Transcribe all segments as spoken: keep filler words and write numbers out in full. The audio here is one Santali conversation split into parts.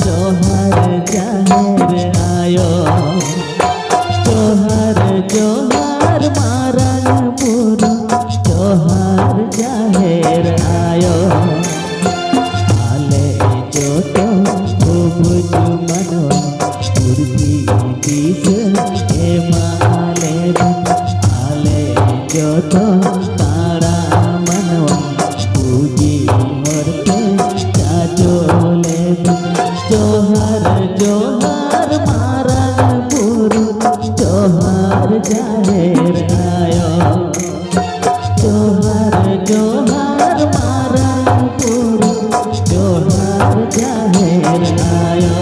ᱡᱚᱦᱟᱨ ᱡᱟᱦᱮᱨ ᱟᱭᱳ, ᱡᱚᱦᱟᱨ ᱡᱚᱦᱟᱨ ᱢᱟᱨᱟᱝ ᱵᱩᱨᱩ, ᱡᱚᱦᱟᱨ ᱡᱟᱦᱮᱨ ᱟᱭᱳ᱾ ᱟᱞᱮ ᱡᱚᱛᱚ ᱵᱩᱵᱩᱡ ᱢᱟᱱᱣᱟ ᱯᱩᱨᱵᱤ ᱫᱤᱥᱟᱹ ᱮᱢᱟᱞᱮ ᱢᱮ᱾ ᱟᱞᱮ ᱡᱚᱛᱚ ᱛᱟᱲᱟ ᱢᱟᱱᱣᱟ ᱵᱩᱜᱤ ᱦᱚᱨ ᱛᱮ ᱪᱟᱪᱚ ᱞᱮᱢ᱾ ᱡᱚᱦᱟᱨ ᱡᱚᱦᱟᱨ ᱢᱟᱨᱟᱝ ᱵᱩᱨᱩ, ᱡᱚᱦᱟᱨ ᱡᱟᱦᱮᱨ ᱟᱭᱳ᱾ ᱡᱚᱦᱟᱨ ᱡᱚᱦᱟᱨ ᱢᱟᱨᱟᱝ ᱵᱩᱨᱩ, ᱡᱚᱦᱟᱨ ᱡᱟᱦᱮᱨ ᱟᱭᱳ᱾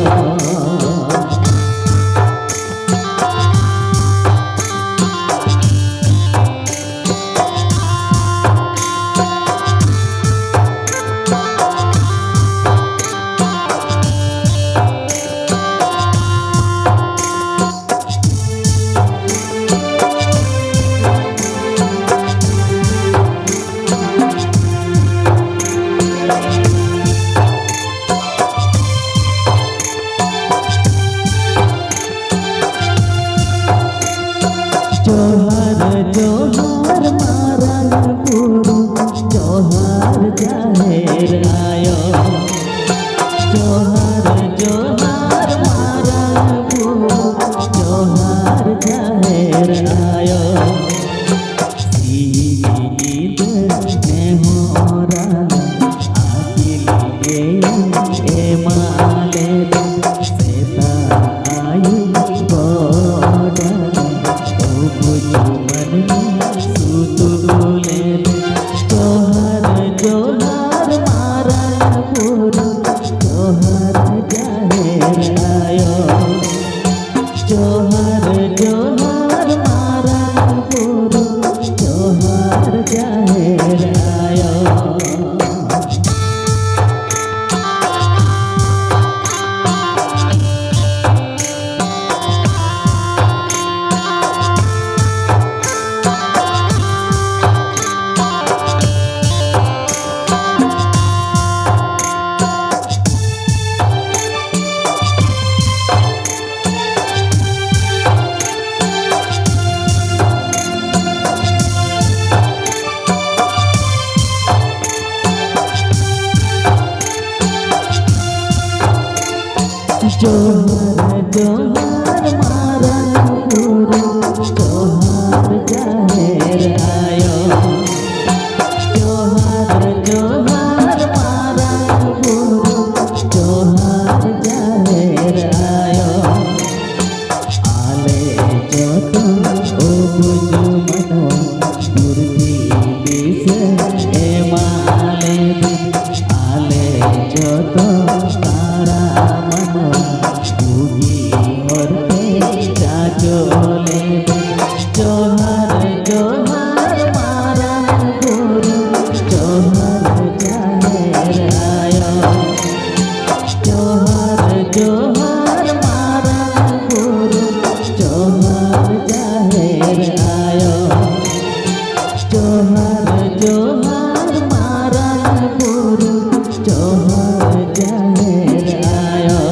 ᱡᱚᱦᱟᱨ ᱡᱚᱦᱟᱨ ᱢᱟᱨᱟᱝ ᱵᱩᱨᱩ, ᱡᱚᱦᱟᱨ ᱡᱟᱦᱮᱨ ᱟᱭᱳ᱾ ᱡᱚᱦᱟᱨ ᱡᱚᱦᱟᱨ ᱢᱟᱨᱟᱝ ᱵᱩᱨᱩ, ᱡᱚᱦᱟᱨ ᱡᱟᱦᱮᱨ ᱟᱭᱳ᱾ ᱥᱤᱧ ᱧᱤᱫᱟᱹ ᱱᱮᱦᱚᱨᱟᱞᱮ, ᱟᱹᱠᱤᱞ ᱜᱮᱭᱟᱱ ᱮᱢᱟᱞᱮ ᱢᱮ᱾ ᱥᱮᱛᱟᱜ ᱟᱹᱭᱩᱵ ᱜᱚᱰ ᱨᱮ, ᱵᱩᱵᱩᱡ ᱢᱟᱹᱱᱢᱤ ᱥᱩᱛᱩᱜ ᱞᱮ ᱢᱮ᱾ ᱡᱚᱦᱟᱨ ᱡᱚᱦᱟᱨ ᱢᱟᱨᱟᱝ ᱵᱩᱨᱩ, ᱡᱚᱦᱟᱨ ᱡᱟᱦᱮᱨ ᱟᱭᱳ᱾ ᱡᱚᱦᱟᱨ ᱡᱚᱦᱟᱨ ᱢᱟᱨᱟᱝ ᱵᱩᱨᱩ, ᱡᱚᱦᱟᱨ ᱡᱟᱦᱮᱨ ᱟᱭᱳ᱾ ᱡᱚᱦᱟᱨ ᱡᱚᱦᱟᱨ ᱢᱟᱨᱟᱝ ᱵᱩᱨᱩ, ᱡᱚᱦᱟᱨ ᱡᱟᱦᱮᱨ ᱟᱭᱳ᱾ ᱡᱚᱦᱟᱨ ᱡᱚᱦᱟᱨ ᱢᱟᱨᱟᱝ ᱵᱩᱨᱩ, ᱡᱚᱦᱟᱨ ᱡᱟᱦᱮᱨ ᱟᱭᱳ᱾ ᱟᱞᱮ ᱡᱚᱛᱚ ᱩᱯᱩᱡᱩ ᱢᱟᱱᱣᱟ ᱵᱩᱨᱫᱷᱤ ᱫᱤᱥᱟᱹ ᱮᱢᱟᱞᱮ ᱢᱮ᱾ ᱟᱞᱮ ᱡᱚᱛᱚ ᱛᱟᱲᱟ ᱢᱟᱱᱣᱟ ᱵᱩᱜᱤ ᱦᱚᱨ ᱛᱮ ᱪᱟᱪᱚ ᱞᱮ ᱢᱮ᱾ ᱡᱚᱦᱟᱨ ᱡᱚᱦᱟᱨ ᱢᱟᱨᱟᱝ ᱵᱩᱨᱩ, ᱡᱚᱦᱟᱨ ᱡᱟᱦᱮᱨ ᱟᱭᱳ᱾ ᱡᱚᱦᱟᱨ ᱡᱚᱦᱟᱨ ᱢᱟᱨᱟᱝ ᱵᱩᱨᱩ, ᱡᱚᱦᱟᱨ ᱡᱟᱦᱮᱨ ᱟᱭᱳ᱾ ᱡᱚᱦᱟᱨ ᱡᱚᱦᱟᱨ ᱢᱟᱨᱟᱝ ᱵᱩᱨᱩ, ᱡᱚᱦᱟᱨ ᱡᱟᱦᱮᱨ ᱟᱭᱳ᱾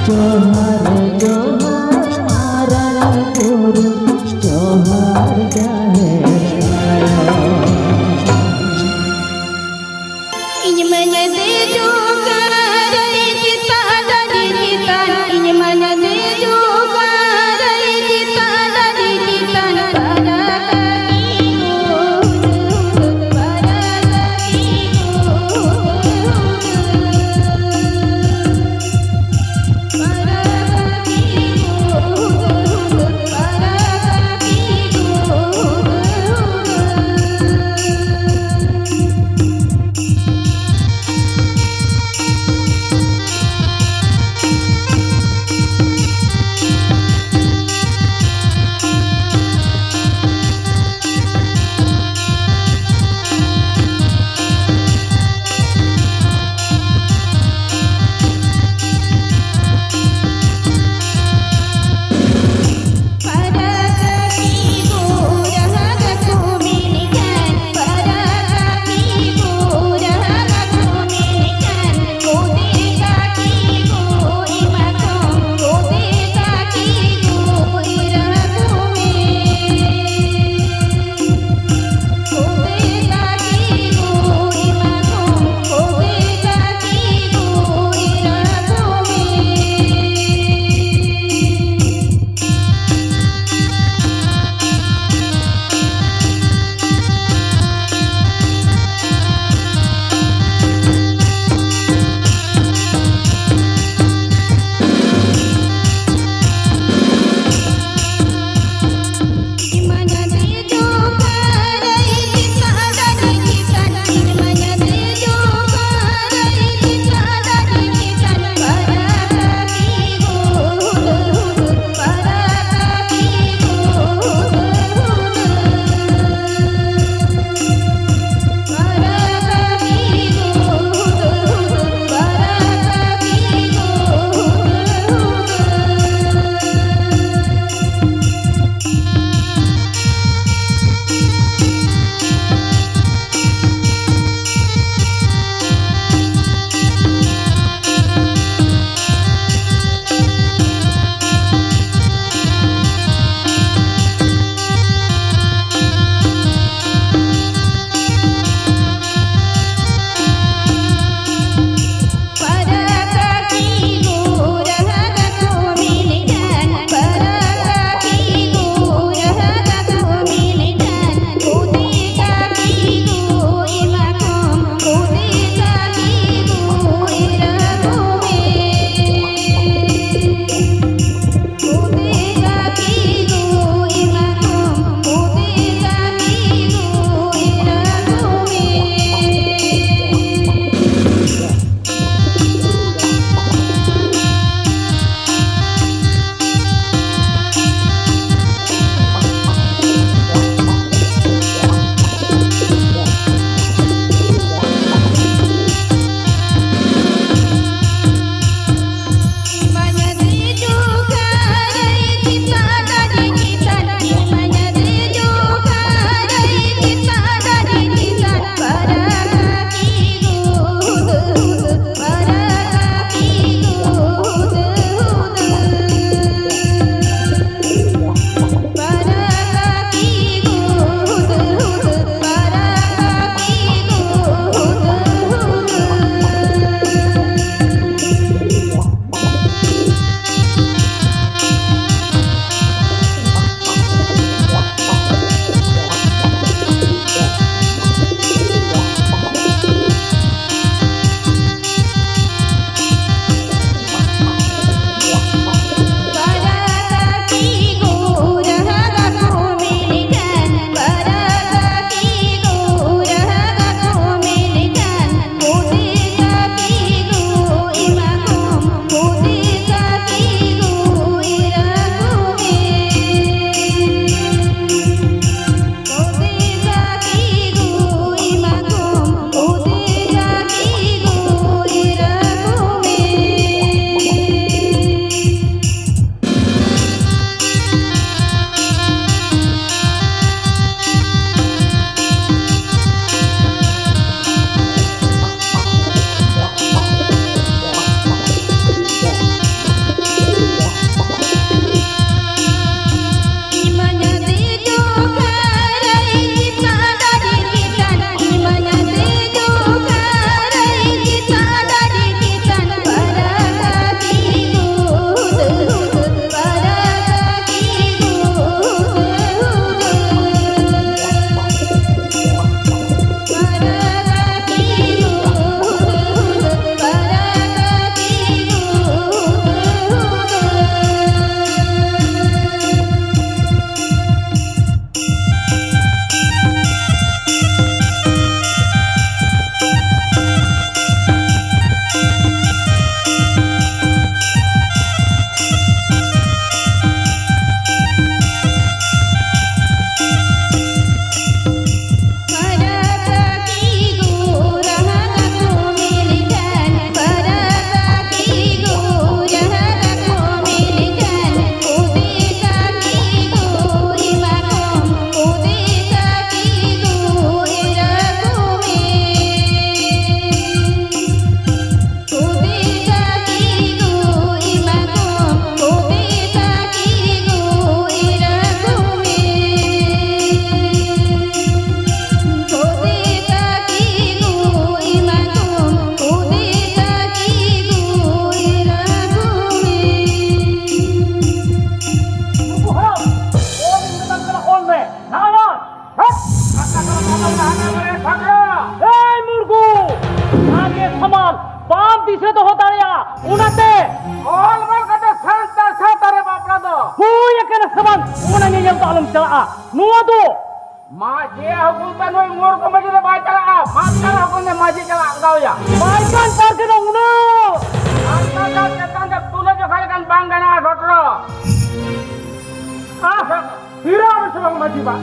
ᱡᱚᱦᱟᱨ ᱡᱚᱦᱟᱨ ᱢᱟᱨᱟᱝ ᱵᱩᱨᱩ, ᱡᱚᱦᱟᱨ ᱡᱟᱦᱮᱨ ᱟᱭᱳ᱾ ᱤᱧ ᱢᱟᱧ ᱫᱮᱡᱚᱜ ᱠᱟᱱ ᱫᱟᱨᱮ ᱪᱮᱛᱟᱱ, ᱫᱟᱨᱮ ᱪᱮᱛᱟᱱ᱾ ᱤᱧ ᱢᱟᱧ ᱫᱮᱡᱚᱜ ᱠᱟᱱ ᱫᱟᱨᱮ ᱪᱮᱛᱟᱱ, ᱫᱟᱨᱮ ᱪᱮᱛᱟᱱ᱾ ᱯᱟᱨᱟ ᱠᱟᱹᱴᱤᱡ ᱜᱩᱰᱩ, ᱯᱟᱨᱟ ᱠᱟᱹᱴᱤᱡ ᱜᱩᱰᱩ᱾ ᱯᱟᱨᱟ ᱫᱟᱲᱮᱭᱟᱜᱼᱟ᱾ ᱚᱱᱟᱛᱮ ᱚᱞ ᱜᱚᱞ ᱠᱟᱛᱮ ᱥᱟᱱᱛᱟᱲ ᱥᱟᱶᱛᱟ ᱨᱮ ᱵᱟᱯᱞᱟ ᱫᱚ ᱦᱩᱭ ᱟᱠᱟᱱᱟ ᱥᱮ ᱵᱟᱝ, ᱚᱱᱟ ᱧᱮᱧᱮᱞ ᱫᱚ ᱟᱞᱚᱢ ᱪᱟᱞᱟᱜᱼᱟ᱾ ᱱᱚᱣᱟ ᱫᱚ ᱢᱟᱹᱡᱷᱤ ᱦᱩᱠᱩᱢ ᱛᱮ ᱱᱩᱭ ᱢᱩᱨᱠᱷ ᱢᱟᱹᱡᱷᱤ ᱫᱚ ᱵᱟᱭ ᱪᱟᱞᱟᱜᱼᱟ᱾ ᱢᱟᱨᱥᱟᱞ ᱦᱩᱠᱩᱢ ᱛᱮ ᱢᱟᱹᱡᱷᱤ ᱪᱟᱞᱟᱜ ᱞᱟᱜᱟᱣ ᱮᱭᱟ᱾ ᱵᱟᱭ ᱜᱟᱱ ᱯᱟᱨ ᱠᱟᱱᱟ ᱩᱱᱟᱹᱜ᱾ ᱢᱟᱨᱥᱟᱞ ᱫᱟᱜ ᱪᱮᱛᱟᱱ ᱨᱮ ᱛᱩᱞᱟᱹ ᱡᱚᱠᱷᱟ ᱞᱮᱠᱷᱟᱱ ᱵᱟᱝ ᱜᱟᱱᱚᱜᱼᱟ, ᱰᱚᱴᱨᱚ᱾ ᱟᱦ, ᱦᱤᱨᱟᱹ ᱟᱹᱰᱤ ᱥᱟᱞᱟᱜ ᱢᱟᱹᱡᱷᱤ ᱵᱟ᱾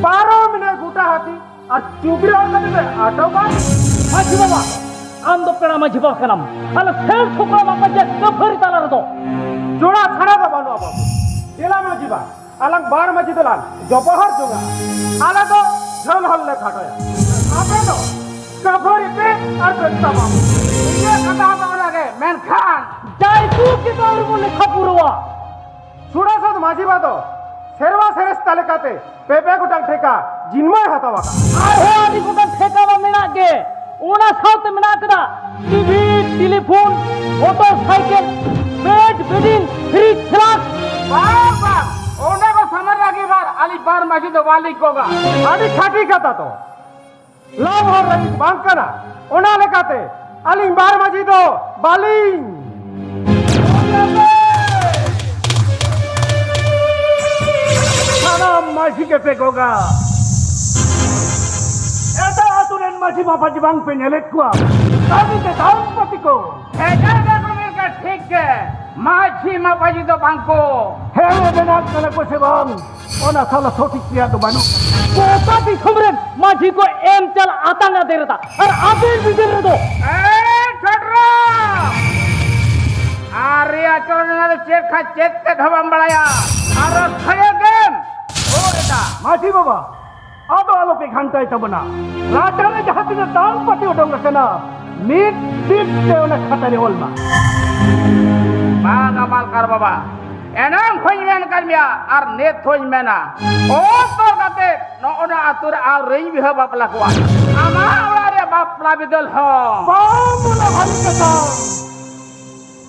ᱵᱟᱨᱚ ᱢᱤᱱᱤᱴ ᱜᱚᱴᱟ ᱦᱟᱹᱛᱤ ᱟᱨ ᱪᱩᱵᱤ ᱨᱚᱲ ᱠᱟᱛᱮ ᱯᱮ ᱟᱴᱚᱠᱟ᱾ ᱢᱟᱹᱡᱷᱤ ᱵᱟᱵᱟ, ᱟᱢ ᱫᱚ ᱯᱮᱲᱟ ᱢᱟᱹᱡᱷᱤ ᱵᱟᱵᱟ ᱠᱟᱱᱟᱢ᱾ ᱟᱞᱮ ᱥᱮᱨ ᱥᱩᱠᱨᱟ ᱵᱟᱯᱟ ᱡᱮ ᱠᱟᱹᱯᱷᱟᱹᱨᱤ ᱛᱟᱞᱟ ᱨᱮᱫᱚ᱾ ᱡᱚᱲᱟ ᱪᱷᱟᱲᱟ ᱫᱚ ᱵᱟᱹᱱᱩᱜᱼᱟ ᱵᱟᱹᱵᱩ᱾ ᱫᱮᱞᱟ ᱢᱟᱹᱡᱷᱤ ᱵᱟ, ᱟᱞᱟᱝ ᱵᱟᱨ ᱢᱟᱹᱡᱷᱤ ᱫᱚᱞᱟᱝ ᱡᱚᱯᱚᱦᱚᱨ ᱡᱚᱝᱟ᱾ ᱟᱞᱮ ᱫᱚ ᱡᱷᱟᱹᱞ ᱦᱚᱨ ᱞᱮ ᱠᱷᱟᱴᱚᱭᱟ᱾ ᱟᱯᱮ ᱫᱚ ᱠᱟᱹᱯᱷᱟᱹᱨᱤ ᱯᱮ ᱟᱨ ᱯᱮ ᱛᱟᱯᱟᱢ᱾ ᱤᱧᱟᱹᱜ ᱠᱟᱛᱷᱟ ᱫᱚ ᱚᱱᱟᱜᱮ, ᱢᱮᱱᱠᱷᱟᱱ ᱡᱟᱭᱛᱩ ᱠᱤ ᱫᱟᱹᱣᱲ ᱵᱚ ᱞᱮᱠᱷᱟ ᱯᱩᱨᱟᱹᱣᱟ᱾ ᱥᱩᱲᱟᱹ ᱥᱟᱹᱛ ᱢᱟᱹᱡᱷᱤ ᱵᱟ ᱫᱚ ᱥᱮᱨᱣᱟ ᱥᱮᱨᱮᱥᱛᱟ ᱞᱮᱠᱟᱛᱮ ᱯᱮ ᱯᱮ ᱜᱚᱴᱟᱝ ᱴᱷᱮᱠᱟ ᱡᱤᱱᱢᱟᱹᱭ ᱦᱟᱛᱟᱣ ᱟᱠᱟᱫ᱾ ᱟᱨᱦᱚᱸ ᱟᱹᱰᱤ ᱜᱚᱴᱟᱝ ᱴᱷᱮᱠᱟ ᱢᱟ ᱢᱮᱱᱟᱜ ᱜᱮ, ᱚᱱᱟ ᱥᱟᱶᱛᱮ ᱢᱮᱱᱟᱜ ᱟᱠᱟᱫᱟ TV, telephone, motor cycle, bed, bedding, fridge, flask. ᱵᱟᱝ, ᱵᱟᱝ, ᱚᱸᱰᱮ ᱠᱚ ᱥᱟᱢᱟᱝ ᱨᱮ ᱟᱹᱜᱤᱵᱷᱟᱨ ᱟᱹᱞᱤᱧ ᱵᱟᱨ ᱢᱟᱹᱡᱷᱤ ᱫᱚ ᱵᱟᱹᱞᱤᱧ ᱠᱚᱜᱟ᱾ ᱟᱹᱰᱤ ᱠᱷᱟᱹᱴᱤ ᱠᱟᱛᱷᱟ ᱛᱚ᱾ ᱞᱟᱵᱷ ᱦᱚᱲ ᱞᱟᱹᱜᱤᱫ ᱵᱟᱝ ᱠᱟᱱᱟ᱾ ᱚᱱᱟ ᱞᱮᱠᱟᱛᱮ ᱟᱹᱞᱤᱧ ᱵᱟᱨ ᱢᱟᱹᱡᱷᱤ ᱫᱚ ᱵᱟᱹᱞᱤᱧ᱾ ᱥᱟᱱᱟᱢ ᱢᱟᱹᱡᱷᱤ ᱜᱮᱯᱮ ᱜᱚᱜᱟ᱾ ᱮᱴᱟᱜ ᱟᱹᱛᱩ ᱨᱮᱱ ᱢᱟᱹᱡᱷᱤ ᱢᱟᱯᱟᱡᱷᱤ ᱵᱟᱝ ᱯᱮ ᱧᱮᱞᱮᱫ ᱠᱚᱣᱟ? ᱠᱟᱹᱢᱤ ᱛᱮ ᱫᱟᱢ ᱯᱟᱹᱛᱤ ᱠᱚ᱾ ᱮᱴᱟᱜ ᱟᱹᱛᱩ ᱨᱮᱱ ᱠᱚ ᱴᱷᱤᱠ ᱜᱮ, ᱢᱟᱹᱡᱷᱤ ᱢᱟᱯᱟᱡᱷᱤ ᱫᱚ ᱵᱟᱝ ᱠᱚ᱾ ᱦᱮᱸ, ᱢᱮᱱᱟᱜ ᱠᱟᱱᱟ ᱠᱚ ᱥᱮ ᱵᱟᱝ? ᱚᱱᱟ ᱥᱟᱞᱟ ᱥᱚᱴᱷᱤᱠ ᱨᱮᱭᱟᱜ ᱫᱚ ᱵᱟᱹᱱᱩᱜ᱾ ᱜᱚᱴᱟ ᱫᱤᱥᱚᱢ ᱨᱮᱱ ᱢᱟᱹᱡᱷᱤ ᱠᱚ ᱮᱢ ᱪᱟᱞ ᱟᱛᱟᱝ ᱟᱫᱮᱨ ᱮᱫᱟ, ᱟᱨ ᱟᱵᱮᱱ ᱵᱤᱫᱟᱹᱞ ᱨᱮᱫᱚ᱾ ᱮ ᱪᱷᱚᱴᱨᱚ! ᱟᱨ ᱨᱮᱭᱟᱜ ᱪᱚᱞ ᱨᱮᱱᱟᱜ ᱫᱚ ᱪᱮᱫ ᱠᱷᱟᱱ ᱪᱮᱫ ᱛᱮᱫ ᱦᱚᱸ ᱵᱟᱢ ᱵᱟᱲᱟᱭᱟ᱾ ᱟᱨ ᱠᱷᱟᱭᱟ ᱜᱮᱢ ᱦᱚᱲ ᱮᱫᱟ᱾ ᱢᱟᱹᱡᱷᱤ ᱵᱟᱵᱟ, ᱟᱫᱚ ᱟᱞᱚᱯᱮ ᱜᱷᱟᱱᱴᱟᱭ ᱛᱟᱵᱚᱱᱟ᱾ ᱨᱟᱪᱟ ᱨᱮ ᱡᱟᱦᱟᱸ ᱛᱤᱱᱟᱹᱜ ᱫᱟᱢ ᱯᱟᱹᱛᱤ ᱚᱰᱚᱝ ᱟᱠᱟᱱᱟ, ᱢᱤᱫ ᱴᱤᱯ ᱛᱮ ᱚᱱᱟ ᱠᱷᱟᱛᱟ ᱨᱮ ᱚᱞ ᱢᱟ᱾ ᱵᱟᱝᱟ ᱢᱟᱞᱠᱟᱨ ᱵᱟᱵᱟ, ᱮᱱᱟᱝ ᱦᱚᱧ ᱢᱮᱱ ᱠᱟᱫ ᱢᱮᱭᱟ ᱟᱨ ᱱᱤᱛ ᱦᱚᱧ ᱢᱮᱱᱟ, ᱚᱛ ᱛᱚᱞ ᱠᱟᱛᱮ ᱱᱚᱜᱼᱚ ᱱᱟ ᱟᱹᱛᱩ ᱨᱮ ᱟᱹᱣᱨᱤᱧ ᱵᱤᱦᱟᱹ ᱵᱟᱯᱞᱟ ᱠᱚᱣᱟ᱾ ᱟᱢᱟᱜ ᱚᱲᱟᱜ ᱨᱮ ᱵᱟᱯᱞᱟ ᱵᱤᱫᱟᱹᱞ ᱦᱚᱸ᱾ ᱵᱟᱝ ᱵᱚᱞᱮ ᱵᱷᱟᱹᱜᱤ ᱠᱟᱛᱷᱟ᱾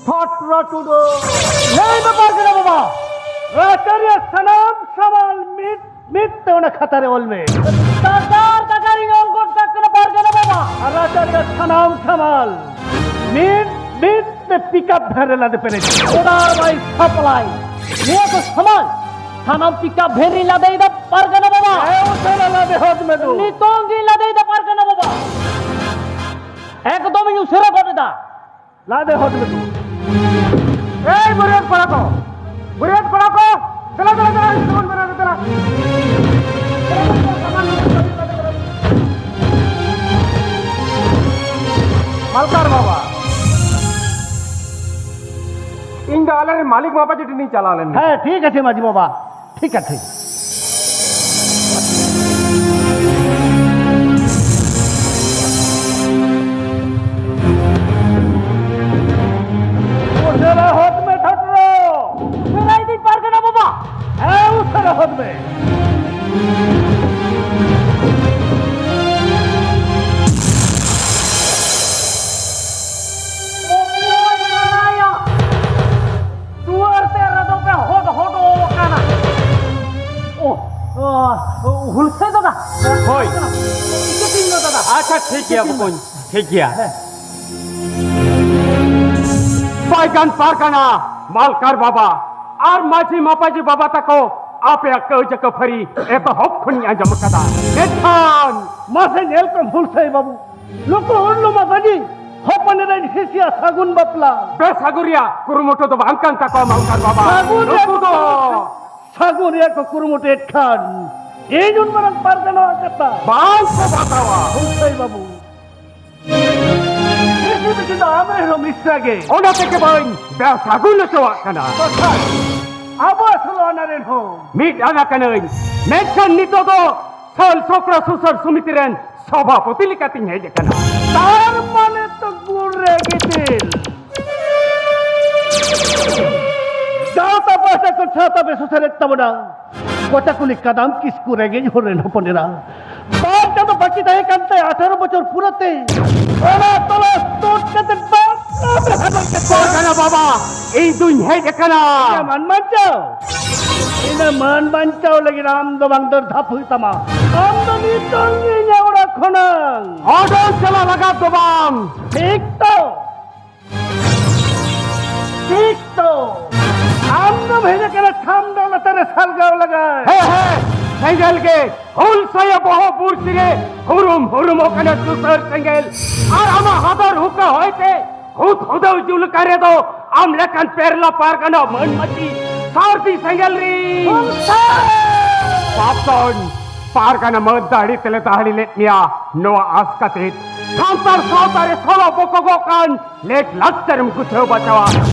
ᱴᱷᱚᱴᱨᱚ ᱴᱩᱰᱩ᱾ ᱞᱟᱹᱭ ᱢᱮ ᱯᱟᱨᱜᱟᱱᱟ ᱵᱟᱵᱟ, ᱨᱟᱪᱟ ᱨᱮᱭᱟᱜ ᱥᱟᱱᱟᱢ ᱥᱟᱢᱟᱞ ᱢᱤᱫ ᱢᱤᱫ ᱛᱮ ᱚᱱᱟ ᱠᱷᱟᱛᱟ ᱨᱮ ᱚᱞ ᱢᱮ᱾ ᱫᱟᱠᱟᱨ ᱫᱟᱠᱟᱨᱤᱧ ᱚᱞ ᱜᱚᱫ ᱠᱟᱜ ᱠᱟᱱᱟ ᱯᱟᱨᱜᱟᱱᱟ ᱵᱟᱵᱟ᱾ ᱟᱨ ᱨᱟᱪᱟ ᱨᱮᱭᱟᱜ ᱥᱟᱱᱟᱢ ᱥᱟᱢᱟᱞ ᱱᱤᱛ ᱱᱤᱛ ᱛᱮ ᱯᱤᱠᱟᱯ ᱵᱷᱮᱱ ᱨᱮ ᱞᱟᱫᱮ ᱯᱮᱨᱮᱡ᱾ ᱚᱰᱟᱨ ᱵᱟᱭ ᱥᱟᱯᱞᱟᱭ᱾ ᱱᱤᱭᱟᱹ ᱠᱚ ᱥᱟᱢᱟᱱ ᱥᱟᱱᱟᱢ ᱯᱤᱠᱟᱯ ᱵᱷᱮᱱ ᱨᱤᱧ ᱞᱟᱫᱮᱭᱮᱫᱟ ᱯᱟᱨᱜᱟᱱᱟ ᱵᱟᱵᱟ᱾ ᱦᱮᱸ, ᱩᱥᱟᱹᱨᱟ ᱞᱟᱫᱮ ᱦᱚᱫ ᱢᱮ ᱫᱩ᱾ ᱱᱤᱛᱚᱝ ᱜᱤᱧ ᱞᱟᱫᱮᱭᱮᱫᱟ ᱯᱟᱨᱜᱟᱱᱟ ᱵᱟᱵᱟ᱾ ᱮᱠᱫᱚᱢ ᱤᱧ ᱩᱥᱟᱹᱨᱟ ᱜᱚᱫ ᱮᱫᱟ᱾ ᱞᱟᱫᱮ ᱦᱚᱫ ᱢᱮ ᱫᱩ᱾ ᱮᱭ ᱵᱟᱹᱨᱭᱟᱹᱛ ᱠᱚᱲᱟ ᱠᱚ, ᱵᱟᱹᱨᱭᱟᱹᱛ ᱠᱚᱲᱟ ᱠᱚ, ᱫᱮᱞᱟ, ᱫᱮᱞᱟ, ᱫᱮᱞᱟ, ᱤᱧ ᱥᱟᱢᱟᱱ ᱵᱮᱱᱟᱣ ᱫᱮᱞᱟ᱾ ᱢᱟᱞᱠᱟᱨ ᱵᱟᱵᱟ, ᱤᱧ ᱫᱚ ᱟᱞᱮᱨᱮᱱ ᱢᱟᱹᱞᱤᱠ ᱢᱟᱯᱟᱡᱤ ᱴᱷᱮᱱᱤᱧ ᱪᱟᱞᱟᱣ ᱞᱮᱱ ᱜᱮ᱾ ᱦᱮᱸ, ᱴᱷᱤᱠ ᱟᱪᱷᱮ ᱢᱟᱹᱡᱷᱤ ᱵᱟᱵᱟ, ᱴᱷᱤᱠ ᱟᱪᱷᱮ᱾ ᱩᱥᱟᱹᱨᱟ ᱦᱚᱫ ᱢᱮ ᱴᱷᱟᱴᱨᱚ᱾ ᱩᱥᱟᱹᱨᱟᱭ ᱫᱤᱧ ᱯᱟᱨᱜᱟᱱᱟ ᱵᱟᱵᱟ᱾ ᱦᱮᱸ, ᱩᱥᱟᱹᱨᱟ ᱦᱚᱫ ᱢᱮ᱾ ᱚᱠᱚᱭ ᱢᱮᱱᱟᱭᱟ? ᱫᱩᱣᱟᱹᱨ ᱛᱮ ᱨᱮᱫᱚ ᱯᱮ ᱦᱚᱰ ᱦᱚᱰᱚ ᱟᱠᱟᱱᱟ᱾ ᱳ, ᱳ, ᱦᱩᱞᱥᱟᱹᱭ ᱫᱟᱫᱟ᱾ ᱦᱳᱭ᱾ ᱤᱠᱟᱹᱛᱤᱧ ᱫᱚ ᱫᱟᱫᱟ᱾ ᱟᱪᱪᱷᱟ, ᱴᱷᱤᱠ ᱜᱮᱭᱟ ᱵᱚᱠᱚᱧ, ᱴᱷᱤᱠ ᱜᱮᱭᱟ᱾ ᱦᱮᱸ᱾ ᱯᱟᱭᱜᱟᱱ ᱯᱟᱨᱜᱟᱱᱟ, ᱢᱟᱞᱠᱟᱨ ᱵᱟᱵᱟ ᱟᱨ ᱢᱟᱹᱡᱷᱤ ᱢᱟᱯᱟᱡᱤ ᱵᱟᱵᱟ ᱛᱟᱠᱚ ᱟᱯᱮᱭᱟᱜ ᱠᱟᱹᱣᱡᱟᱹ ᱠᱟᱹᱯᱷᱟᱹᱨᱤ ᱮᱛᱚᱦᱚᱵ ᱠᱷᱚᱱᱤᱧ ᱟᱸᱡᱚᱢ ᱟᱠᱟᱫᱟ᱾ ᱢᱮᱱᱠᱷᱟᱱ ᱢᱟᱥᱮ ᱧᱮᱞ ᱠᱚᱢ ᱦᱩᱞᱥᱟᱹᱭ ᱵᱟᱹᱵᱩ, ᱱᱩᱠᱩ ᱦᱩᱞᱞᱩ ᱢᱟᱯᱟᱡᱤ ᱦᱚᱯᱚᱱ ᱮᱨᱟᱧ ᱦᱤᱸᱥᱤᱭᱟ ᱥᱟᱹᱜᱩᱱ ᱵᱟᱯᱞᱟ᱾ ᱵᱮᱥᱟᱹᱜᱩᱱ ᱨᱮᱭᱟᱜ ᱠᱩᱨᱩᱢᱩᱴᱩ ᱫᱚ ᱵᱟᱝ ᱠᱟᱱ ᱛᱟᱠᱚᱣᱟ ᱢᱟᱞᱠᱟᱨ ᱵᱟᱵᱟ᱾ ᱥᱟᱹᱜᱩᱱ ᱨᱮᱭᱟᱜ ᱱᱩᱠᱩ ᱫᱚ ᱠᱩᱨᱩᱢᱩᱴᱩ, ᱥᱟᱹᱜᱩᱱ ᱨᱮᱭᱟᱜ ᱠᱚ ᱠᱩᱨᱩᱢᱩᱴᱩᱭᱮᱫ ᱠᱷᱟᱱ ᱤᱧ ᱩᱱ ᱢᱟᱨᱟᱝ ᱯᱟᱨᱜᱟᱱᱟᱣᱟᱜ ᱠᱟᱛᱷᱟ ᱵᱟᱝ ᱠᱚ ᱵᱟᱛᱟᱣᱟ᱾ ᱦᱩᱞᱥᱟᱹᱭ ᱵᱟᱹᱵᱩ, ᱵᱮᱥᱤ ᱵᱮᱥᱤ ᱫᱚ ᱟᱢ ᱨᱮᱱ ᱦᱚᱸ ᱢᱤᱥᱨᱟ ᱜᱮ᱾ ᱚᱱᱟ ᱛᱮᱜᱮ ᱵᱟᱹᱧ ᱵᱮᱥᱟᱹᱜᱩᱱ ᱦᱚᱪᱚᱣᱟᱜ ᱠᱟᱱᱟ᱾ ᱵᱟᱠᱷᱟᱱ ᱟᱵᱚ ᱟᱥᱚᱞ ᱟᱱᱟ ᱨᱮᱱ ᱦᱚᱸ ᱢᱤᱫ ᱟᱱᱟ ᱠᱟᱹᱱᱟᱹᱧ, ᱢᱮᱱᱠᱷᱟᱱ ᱱᱤᱛᱚᱜ ᱫᱚ ᱥᱟᱹᱞ ᱥᱚᱠᱲᱟ ᱥᱩᱥᱟᱹᱨ ᱥᱚᱢᱤᱛᱤ ᱨᱮᱱ ᱥᱚᱵᱷᱟᱯᱚᱛᱤ ᱞᱮᱠᱟᱛᱤᱧ ᱦᱮᱡ ᱟᱠᱟᱱᱟ᱾ ᱛᱟᱨ ᱢᱟᱱᱮ ᱛᱚ ᱜᱩᱲ ᱨᱮ ᱜᱤᱫᱤᱞ᱾ ᱜᱟᱶᱛᱟ ᱯᱟᱦᱴᱟ ᱠᱷᱚᱱ ᱥᱟᱶᱛᱟ ᱵᱮᱥ ᱥᱮᱞᱮᱫ ᱛᱟᱵᱚᱱᱟ᱾ ᱠᱚᱪᱟᱠᱩᱞᱤ ᱠᱟᱫᱟᱢ ᱠᱤᱥᱠᱩ ᱨᱮᱸᱜᱮᱡ ᱦᱚᱲ ᱨᱮᱱ ᱦᱚᱯᱚᱱ ᱮᱨᱟ᱾ ᱵᱟᱨ ᱪᱟᱸᱫᱚ ᱵᱟᱹᱠᱤ ᱛᱟᱦᱮᱸ ᱠᱟᱱ ᱛᱟᱭᱟ ᱟᱴᱷᱟᱨᱚ ᱵᱚᱪᱷᱚᱨ ᱯᱩᱨᱟᱹ ᱛᱮ᱾ ᱚᱱᱟ ᱛᱚᱞᱟᱥ ᱛᱩᱫ ᱠᱟᱛᱮ ᱵᱟᱯᱞᱟ ᱵᱤᱦᱟ ᱜᱚᱫ ᱠᱟᱛᱮ᱾ ᱯᱟᱨᱜᱟᱱᱟ ᱵᱟᱵᱟ, ᱤᱧ ᱫᱩᱧ ᱦᱮᱡ ᱟᱠᱟᱱᱟ᱾ ᱤᱧᱟᱹᱜ ᱢᱟᱱ ᱵᱟᱧᱪᱟᱣ, ᱤᱧᱟᱹᱜ ᱢᱟᱱ ᱵᱟᱧᱪᱟᱣ ᱞᱟᱹᱜᱤᱫ ᱟᱢ ᱫᱚ ᱵᱟᱝ ᱫᱚᱨ ᱫᱷᱟᱯ ᱦᱩᱭᱩᱜ ᱛᱟᱢᱟ᱾ ᱟᱢ ᱫᱚ ᱱᱤᱛᱚᱝ ᱜᱮ ᱤᱧᱟᱹᱜ ᱚᱲᱟᱜ ᱠᱷᱚᱱᱟᱝ ᱚᱰᱚᱝ ᱪᱟᱞᱟᱜ ᱞᱟᱜᱟᱣ ᱫᱚ ᱵᱟᱝ᱾ ᱴᱷᱤᱠ ᱛᱚ? ᱛᱮᱦᱮᱧ ᱠᱟᱱᱟ ᱪᱷᱟᱢᱰᱟ ᱞᱟᱛᱟᱨ ᱨᱮ ᱥᱟᱞᱜᱟᱣ ᱞᱟᱜᱟᱭ᱾ ᱦᱮᱸ, ᱦᱮᱸ, ᱥᱮᱸᱜᱮᱞ ᱜᱮ ᱦᱩᱞᱥᱟᱹᱭᱟ ᱵᱚᱦᱚᱜ ᱵᱩᱨᱥᱤ ᱨᱮ ᱦᱩᱨᱩᱢ ᱦᱩᱨᱩᱢᱚᱜ ᱠᱟᱱᱟ ᱥᱩᱥᱟᱹᱨ ᱥᱮᱸᱜᱮᱞ᱾ ᱟᱨ ᱟᱢᱟᱜ ᱦᱟᱫᱟᱨ ᱦᱩᱠᱟ ᱦᱚᱭᱛᱮ ᱦᱩᱫ ᱦᱩᱫᱟᱹᱣ ᱡᱩᱞ ᱠᱟᱱ ᱨᱮᱫᱚ ᱟᱢ ᱞᱮᱠᱟᱱ ᱯᱮᱨᱞᱟ ᱯᱟᱨᱜᱟᱱᱟ ᱢᱟᱹᱱ ᱢᱟᱹᱪᱤ ᱥᱟᱹᱨᱫᱤ ᱥᱮᱸᱜᱮᱞ ᱨᱤ᱾ ᱦᱩᱞᱥᱟᱹᱭ! ᱵᱟᱯᱫᱚᱱ ᱯᱟᱨᱜᱟᱱᱟ ᱢᱟᱹᱱ ᱫᱟᱲᱮ ᱛᱮᱞᱮ ᱫᱟᱦᱲᱤ ᱞᱮᱫ ᱢᱮᱭᱟ ᱱᱚᱣᱟ ᱟᱥ ᱠᱟᱛᱮ ᱥᱟᱱᱛᱟᱲ ᱥᱟᱶᱛᱟ ᱨᱮ ᱥᱚᱞᱚ ᱵᱚᱠᱚᱜᱚᱜ ᱠᱟᱱ ᱞᱮᱠ ᱞᱟᱠᱪᱟᱨᱮᱢ ᱜᱩᱪᱷᱟᱹᱣ ᱵᱟᱪᱷᱟᱣᱟ᱾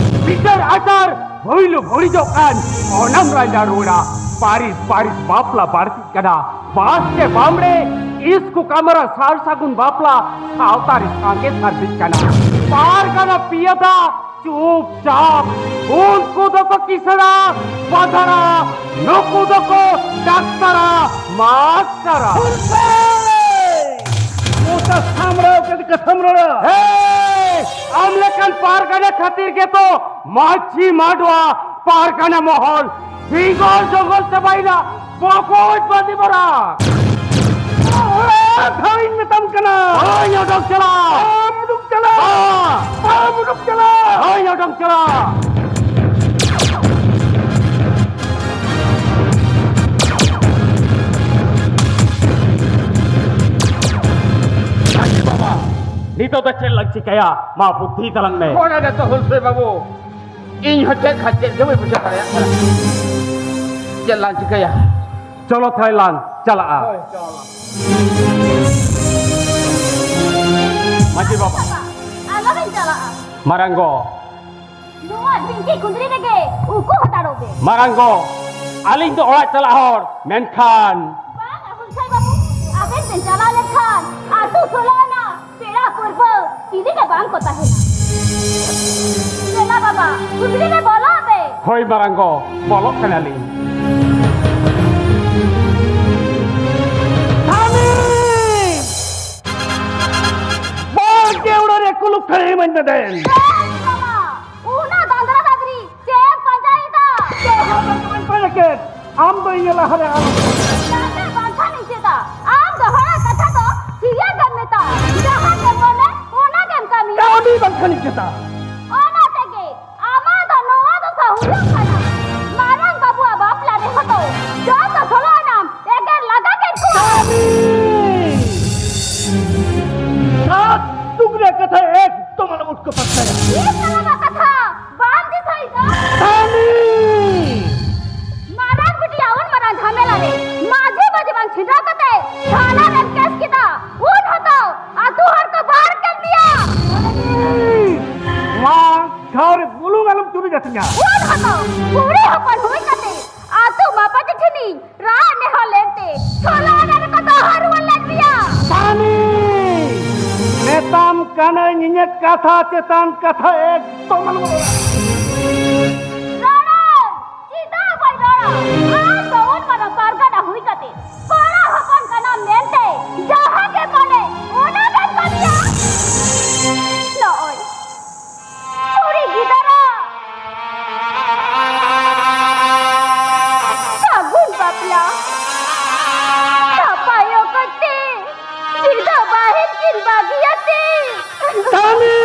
ᱵᱤᱪᱟᱹᱨ ᱟᱪᱟᱨ ᱵᱷᱩᱭᱞᱩ ᱵᱷᱩᱲᱤᱡᱚᱜ ᱠᱟᱱ ᱚᱱᱟᱢ ᱨᱟᱸᱡᱟ ᱨᱩᱣᱟᱹᱲᱟ᱾ ᱯᱟᱹᱨᱤᱥ ᱯᱟᱹᱨᱤᱥ ᱵᱟᱯᱞᱟ ᱵᱟᱹᱲᱛᱤᱜ ᱠᱟᱱᱟ᱾ ᱵᱟᱥ ᱪᱮ ᱵᱟᱢᱲᱮ ᱤᱥᱠᱩ ᱠᱟᱢᱨᱟ ᱥᱟᱨ ᱥᱟᱹᱜᱩᱱ ᱵᱟᱯᱞᱟ ᱥᱟᱶᱛᱟ ᱨᱮ ᱥᱟᱸᱜᱮ ᱥᱟᱨᱫᱤᱜ ᱠᱟᱱᱟ᱾ ᱯᱟᱨᱜᱟᱱᱟ ᱯᱤᱭᱟᱫᱟ ᱪᱩᱯᱪᱟᱯ ᱩᱱᱠᱩ ᱫᱚᱠᱚ ᱠᱤᱥᱟᱹᱲᱟ ᱵᱟᱫᱷᱟᱲᱟ, ᱱᱩᱠᱩ ᱫᱚᱠᱚ ᱰᱟᱠᱛᱟᱨᱟ ᱢᱟᱥᱴᱟᱨᱟ᱾ ᱢᱚᱪᱟ ᱥᱟᱢᱲᱟᱣ ᱠᱟᱛᱮ ᱠᱟᱛᱷᱟᱢ ᱨᱚᱲᱟ᱾ ᱦᱮ! ᱟᱢ ᱞᱮᱠᱟᱱ ᱯᱟᱨᱜᱟᱱᱟ ᱠᱷᱟᱹᱛᱤᱨ ᱜᱮᱛᱚ ᱢᱟᱹᱡᱷᱤ ᱢᱟᱰᱣᱟ ᱯᱟᱨᱜᱟᱱᱟ ᱢᱚᱦᱚᱞ ᱡᱤᱝᱜᱚᱞ ᱡᱚᱝᱜᱚᱞ ᱪᱟᱵᱟᱭᱮᱱᱟ᱾ ᱵᱚᱠᱚᱡ ᱵᱟᱸᱫᱤ ᱢᱟᱨᱟᱝ᱾ ᱚᱲᱟᱜ ᱫᱷᱟᱣᱤᱧ ᱢᱮᱛᱟᱢ ᱠᱟᱱᱟ᱾ ᱦᱳᱭ, ᱚᱰᱚᱠ ᱪᱟᱞᱟᱜ᱾ ᱵᱟᱢ ᱩᱰᱩᱠ ᱪᱟᱞᱟᱜ᱾ ᱵᱟᱝ᱾ ᱵᱟᱢ ᱩᱰᱩᱠ ᱪᱟᱞᱟᱜ᱾ ᱦᱳᱭ, ᱚᱰᱚᱠ ᱪᱟᱞᱟᱜ᱾ ᱢᱟᱹᱡᱷᱤ ᱵᱟᱵᱟ, ᱱᱤᱛᱚᱜ ᱫᱚ ᱪᱮᱫ ᱞᱟᱝ ᱪᱤᱠᱟᱹᱭᱟ? ᱢᱟ ᱵᱩᱫᱽᱫᱷᱤ ᱛᱟᱞᱟᱝ ᱢᱮ᱾ ᱚᱱᱟ ᱜᱮᱛᱚ ᱦᱩᱞᱥᱟᱹᱭ ᱵᱟᱹᱵᱩ, ᱤᱧ ᱦᱚᱸ ᱪᱮᱫ ᱠᱷᱟᱱ ᱪᱮᱫ ᱜᱮ ᱵᱟᱹᱧ ᱵᱩᱡᱷᱟᱹᱣ ᱫᱟᱲᱮᱭᱟᱜ ᱠᱟᱱᱟ᱾ ᱪᱮᱫ ᱞᱟᱝ ᱪᱤᱠᱟᱹᱭᱟ? ᱪᱚᱞᱚ ᱛᱟᱦᱞᱮ ᱞᱟᱝ ᱪᱟᱞᱟᱜᱼᱟ᱾ ᱦᱳᱭ, ᱪᱚᱞᱚ᱾ ᱢᱟᱹᱡᱷᱤ ᱵᱟᱵᱟ᱾ ᱟᱞᱚᱵᱮᱱ ᱪᱟᱞᱟᱜᱼᱟ᱾ ᱢᱟᱨᱟᱝ ᱜᱚ᱾ ᱱᱚᱣᱟ ᱰᱷᱤᱝᱠᱤ ᱠᱩᱸᱫᱽᱨᱤ ᱨᱮᱜᱮ ᱩᱠᱩ ᱦᱟᱛᱟᱲᱚᱜ ᱵᱮᱱ᱾ ᱢᱟᱨᱟᱝ ᱜᱚ, ᱟᱹᱞᱤᱧ ᱫᱚ ᱚᱲᱟᱜ ᱪᱟᱞᱟᱜ ᱦᱚᱲ, ᱢᱮᱱᱠᱷᱟᱱ ᱵᱟᱝ, ᱦᱩᱞᱥᱟᱹᱭ ᱵᱟᱹᱵᱩ, ᱟᱵᱮᱱ ᱵᱮᱱ ᱪᱟᱞᱟᱣ ᱞᱮᱱᱠᱷᱟᱱ ᱟᱹᱛᱩ ᱥᱳᱞᱳ ᱟᱱᱟ ᱯᱮᱲᱟ ᱯᱩᱨᱵᱟᱹ ᱪᱤᱞᱤ ᱜᱮ ᱵᱟᱝ ᱠᱚ ᱛᱟᱦᱮᱱᱟ᱾ ᱫᱮᱞᱟ ᱵᱟᱵᱟ, ᱠᱩᱸᱫᱽᱨᱤ ᱨᱮ ᱵᱚᱞᱚᱜ ᱢᱮ᱾ ᱦᱳᱭ ᱢᱟᱨᱟᱝ ᱜᱚ, ᱵᱚᱞᱚᱜ ᱠᱟᱱᱟᱞᱤᱧ᱾ ᱥᱟᱢᱤ! ᱵᱟᱝ ᱜᱮ ᱚᱲᱟᱜ ᱨᱮ ᱠᱩᱞᱩᱯ ᱴᱷᱟᱹᱭ ᱤᱢᱟᱹᱧ ᱢᱮ ᱫᱮᱱ᱾ ᱮ ᱵᱟᱵᱟ, ᱚᱱᱟ ᱫᱟᱸᱫᱽᱨᱟ ᱫᱟᱸᱫᱽᱨᱤ ᱪᱮᱫ ᱮᱢ ᱯᱟᱸᱡᱟᱭᱮᱫᱟ? ᱪᱮᱫ ᱦᱚᱸ ᱵᱟᱹᱧ ᱯᱟᱸᱡᱟ ᱠᱮᱫ᱾ ᱟᱢ ᱫᱚ ᱤᱧ ᱞᱟᱦᱟᱨᱮ ᱟᱞᱚᱢ ᱪᱟᱞᱟᱜ᱾ ᱱᱟᱥᱮ ᱵᱟᱝᱠᱷᱟᱱᱤᱧ ᱪᱮᱫᱟ? ᱟᱢ ᱫᱚ ᱦᱚᱲᱟᱜ ᱠᱟᱛᱷᱟ ᱫᱚ ᱴᱷᱤᱭᱟᱹ ᱜᱮᱢ ᱢᱮᱛᱟ᱾ ᱡᱟᱦᱟᱸ ᱜᱮᱢ ᱢᱚᱱᱮ, ᱚᱱᱟ ᱜᱮᱢ ᱠᱟᱹᱢᱤᱭᱟ᱾ ᱠᱟᱹᱢᱤ ᱵᱟᱝᱠᱷᱟᱱᱤᱧ ᱪᱮᱫᱟ? ᱚᱱᱟ ᱛᱮᱜᱮ ᱟᱢᱟᱜ ᱫᱚ ᱱᱚᱣᱟ ᱫᱚᱥᱟ ᱦᱩᱭᱩᱜ ᱠᱟᱱᱟ᱾ ᱤᱧ ᱥᱟᱞᱟᱜ ᱠᱟᱛᱷᱟ ᱵᱟᱢ ᱫᱤᱥᱟᱹᱭᱮᱫᱟ? ᱥᱟᱢᱤ! ᱢᱟᱨᱟᱝ ᱵᱤᱴᱤᱭᱟᱜ ᱩᱱ ᱢᱟᱨᱟᱝ ᱡᱷᱟᱢᱮᱞᱟ ᱨᱮ ᱢᱟᱹᱡᱷᱤ ᱢᱟᱹᱡᱷᱤ ᱵᱟᱝ ᱪᱷᱤᱰᱟᱹᱣ ᱠᱟᱛᱮ ᱛᱷᱟᱱᱟ ᱨᱮᱢ ᱠᱮᱥ ᱠᱮᱫᱟ, ᱩᱱ ᱦᱚᱸᱛᱚ ᱟᱹᱛᱩ ᱦᱚᱲ ᱠᱚ ᱵᱟᱦᱟᱨ ᱠᱮᱫ ᱢᱮᱭᱟ᱾ ᱱᱚᱣᱟ ᱴᱷᱟᱶ ᱨᱮ ᱵᱩᱞᱩᱝ ᱟᱞᱚᱢ ᱪᱩᱨᱩᱡ ᱟᱹᱛᱤᱧᱟ᱾ ᱩᱱ ᱦᱚᱸᱛᱚ ᱠᱩᱲᱤ ᱦᱚᱯᱚᱱ ᱦᱩᱭ ᱠᱟᱛᱮ ᱟᱹᱛᱩ ᱢᱟᱯᱟᱡᱤ ᱴᱷᱮᱱᱤᱧ ᱨᱟᱜ ᱱᱮᱦᱚᱨ ᱞᱮᱱᱛᱮ ᱥᱳᱞᱳ ᱟᱱᱟ ᱨᱮᱠᱚ ᱫᱚᱦᱚ ᱨᱩᱣᱟᱹᱲ ᱞᱮᱫ ᱢᱮᱭᱟ᱾ ᱥᱟᱢᱤ! ᱢᱮᱛᱟᱢ ᱠᱟᱹᱱᱟᱹᱧ ᱤᱧᱟᱹᱜ ᱠᱟᱛᱷᱟ ᱪᱮᱛᱟᱱ ᱠᱟᱛᱷᱟ ᱮᱠᱫᱚᱢ ᱟᱞᱚᱢ ᱨᱚᱲᱟ᱾ ᱨᱚᱲᱟᱹᱧ! ᱪᱮᱫᱟᱜ ᱵᱟᱹᱧ ᱨᱚᱲᱟ? ᱟᱢ ᱫᱚ ᱩᱱ ᱢᱟᱨᱟᱝ ᱯᱟᱨᱜᱟᱱᱟ ᱦᱩᱭ ᱠᱟᱛᱮ ᱠᱚᱲᱟ ᱦᱚᱯᱚᱱ ᱠᱟᱱᱟᱢ ᱢᱮᱱᱛᱮ ᱡᱟᱦᱟᱸ ᱜᱮ ᱢᱚᱱᱮ ᱚᱱᱟ ᱜᱮᱢ ᱠᱟᱹᱢᱤᱭᱟ᱾ ᱱᱚᱜᱼᱚᱭ ᱠᱩᱲᱤ ᱜᱤᱫᱽᱨᱟᱹ ᱥᱟᱹᱜᱩᱱ ᱵᱟᱯᱞᱟ ᱱᱟᱯᱟᱭ ᱚᱠᱚᱡ ᱛᱮ ᱡᱤᱫᱟᱹ ᱵᱟᱦᱮᱞ ᱠᱤᱱ ᱵᱟᱹᱜᱤᱭᱟᱛᱮ᱾ ᱠᱟᱹᱢᱤ!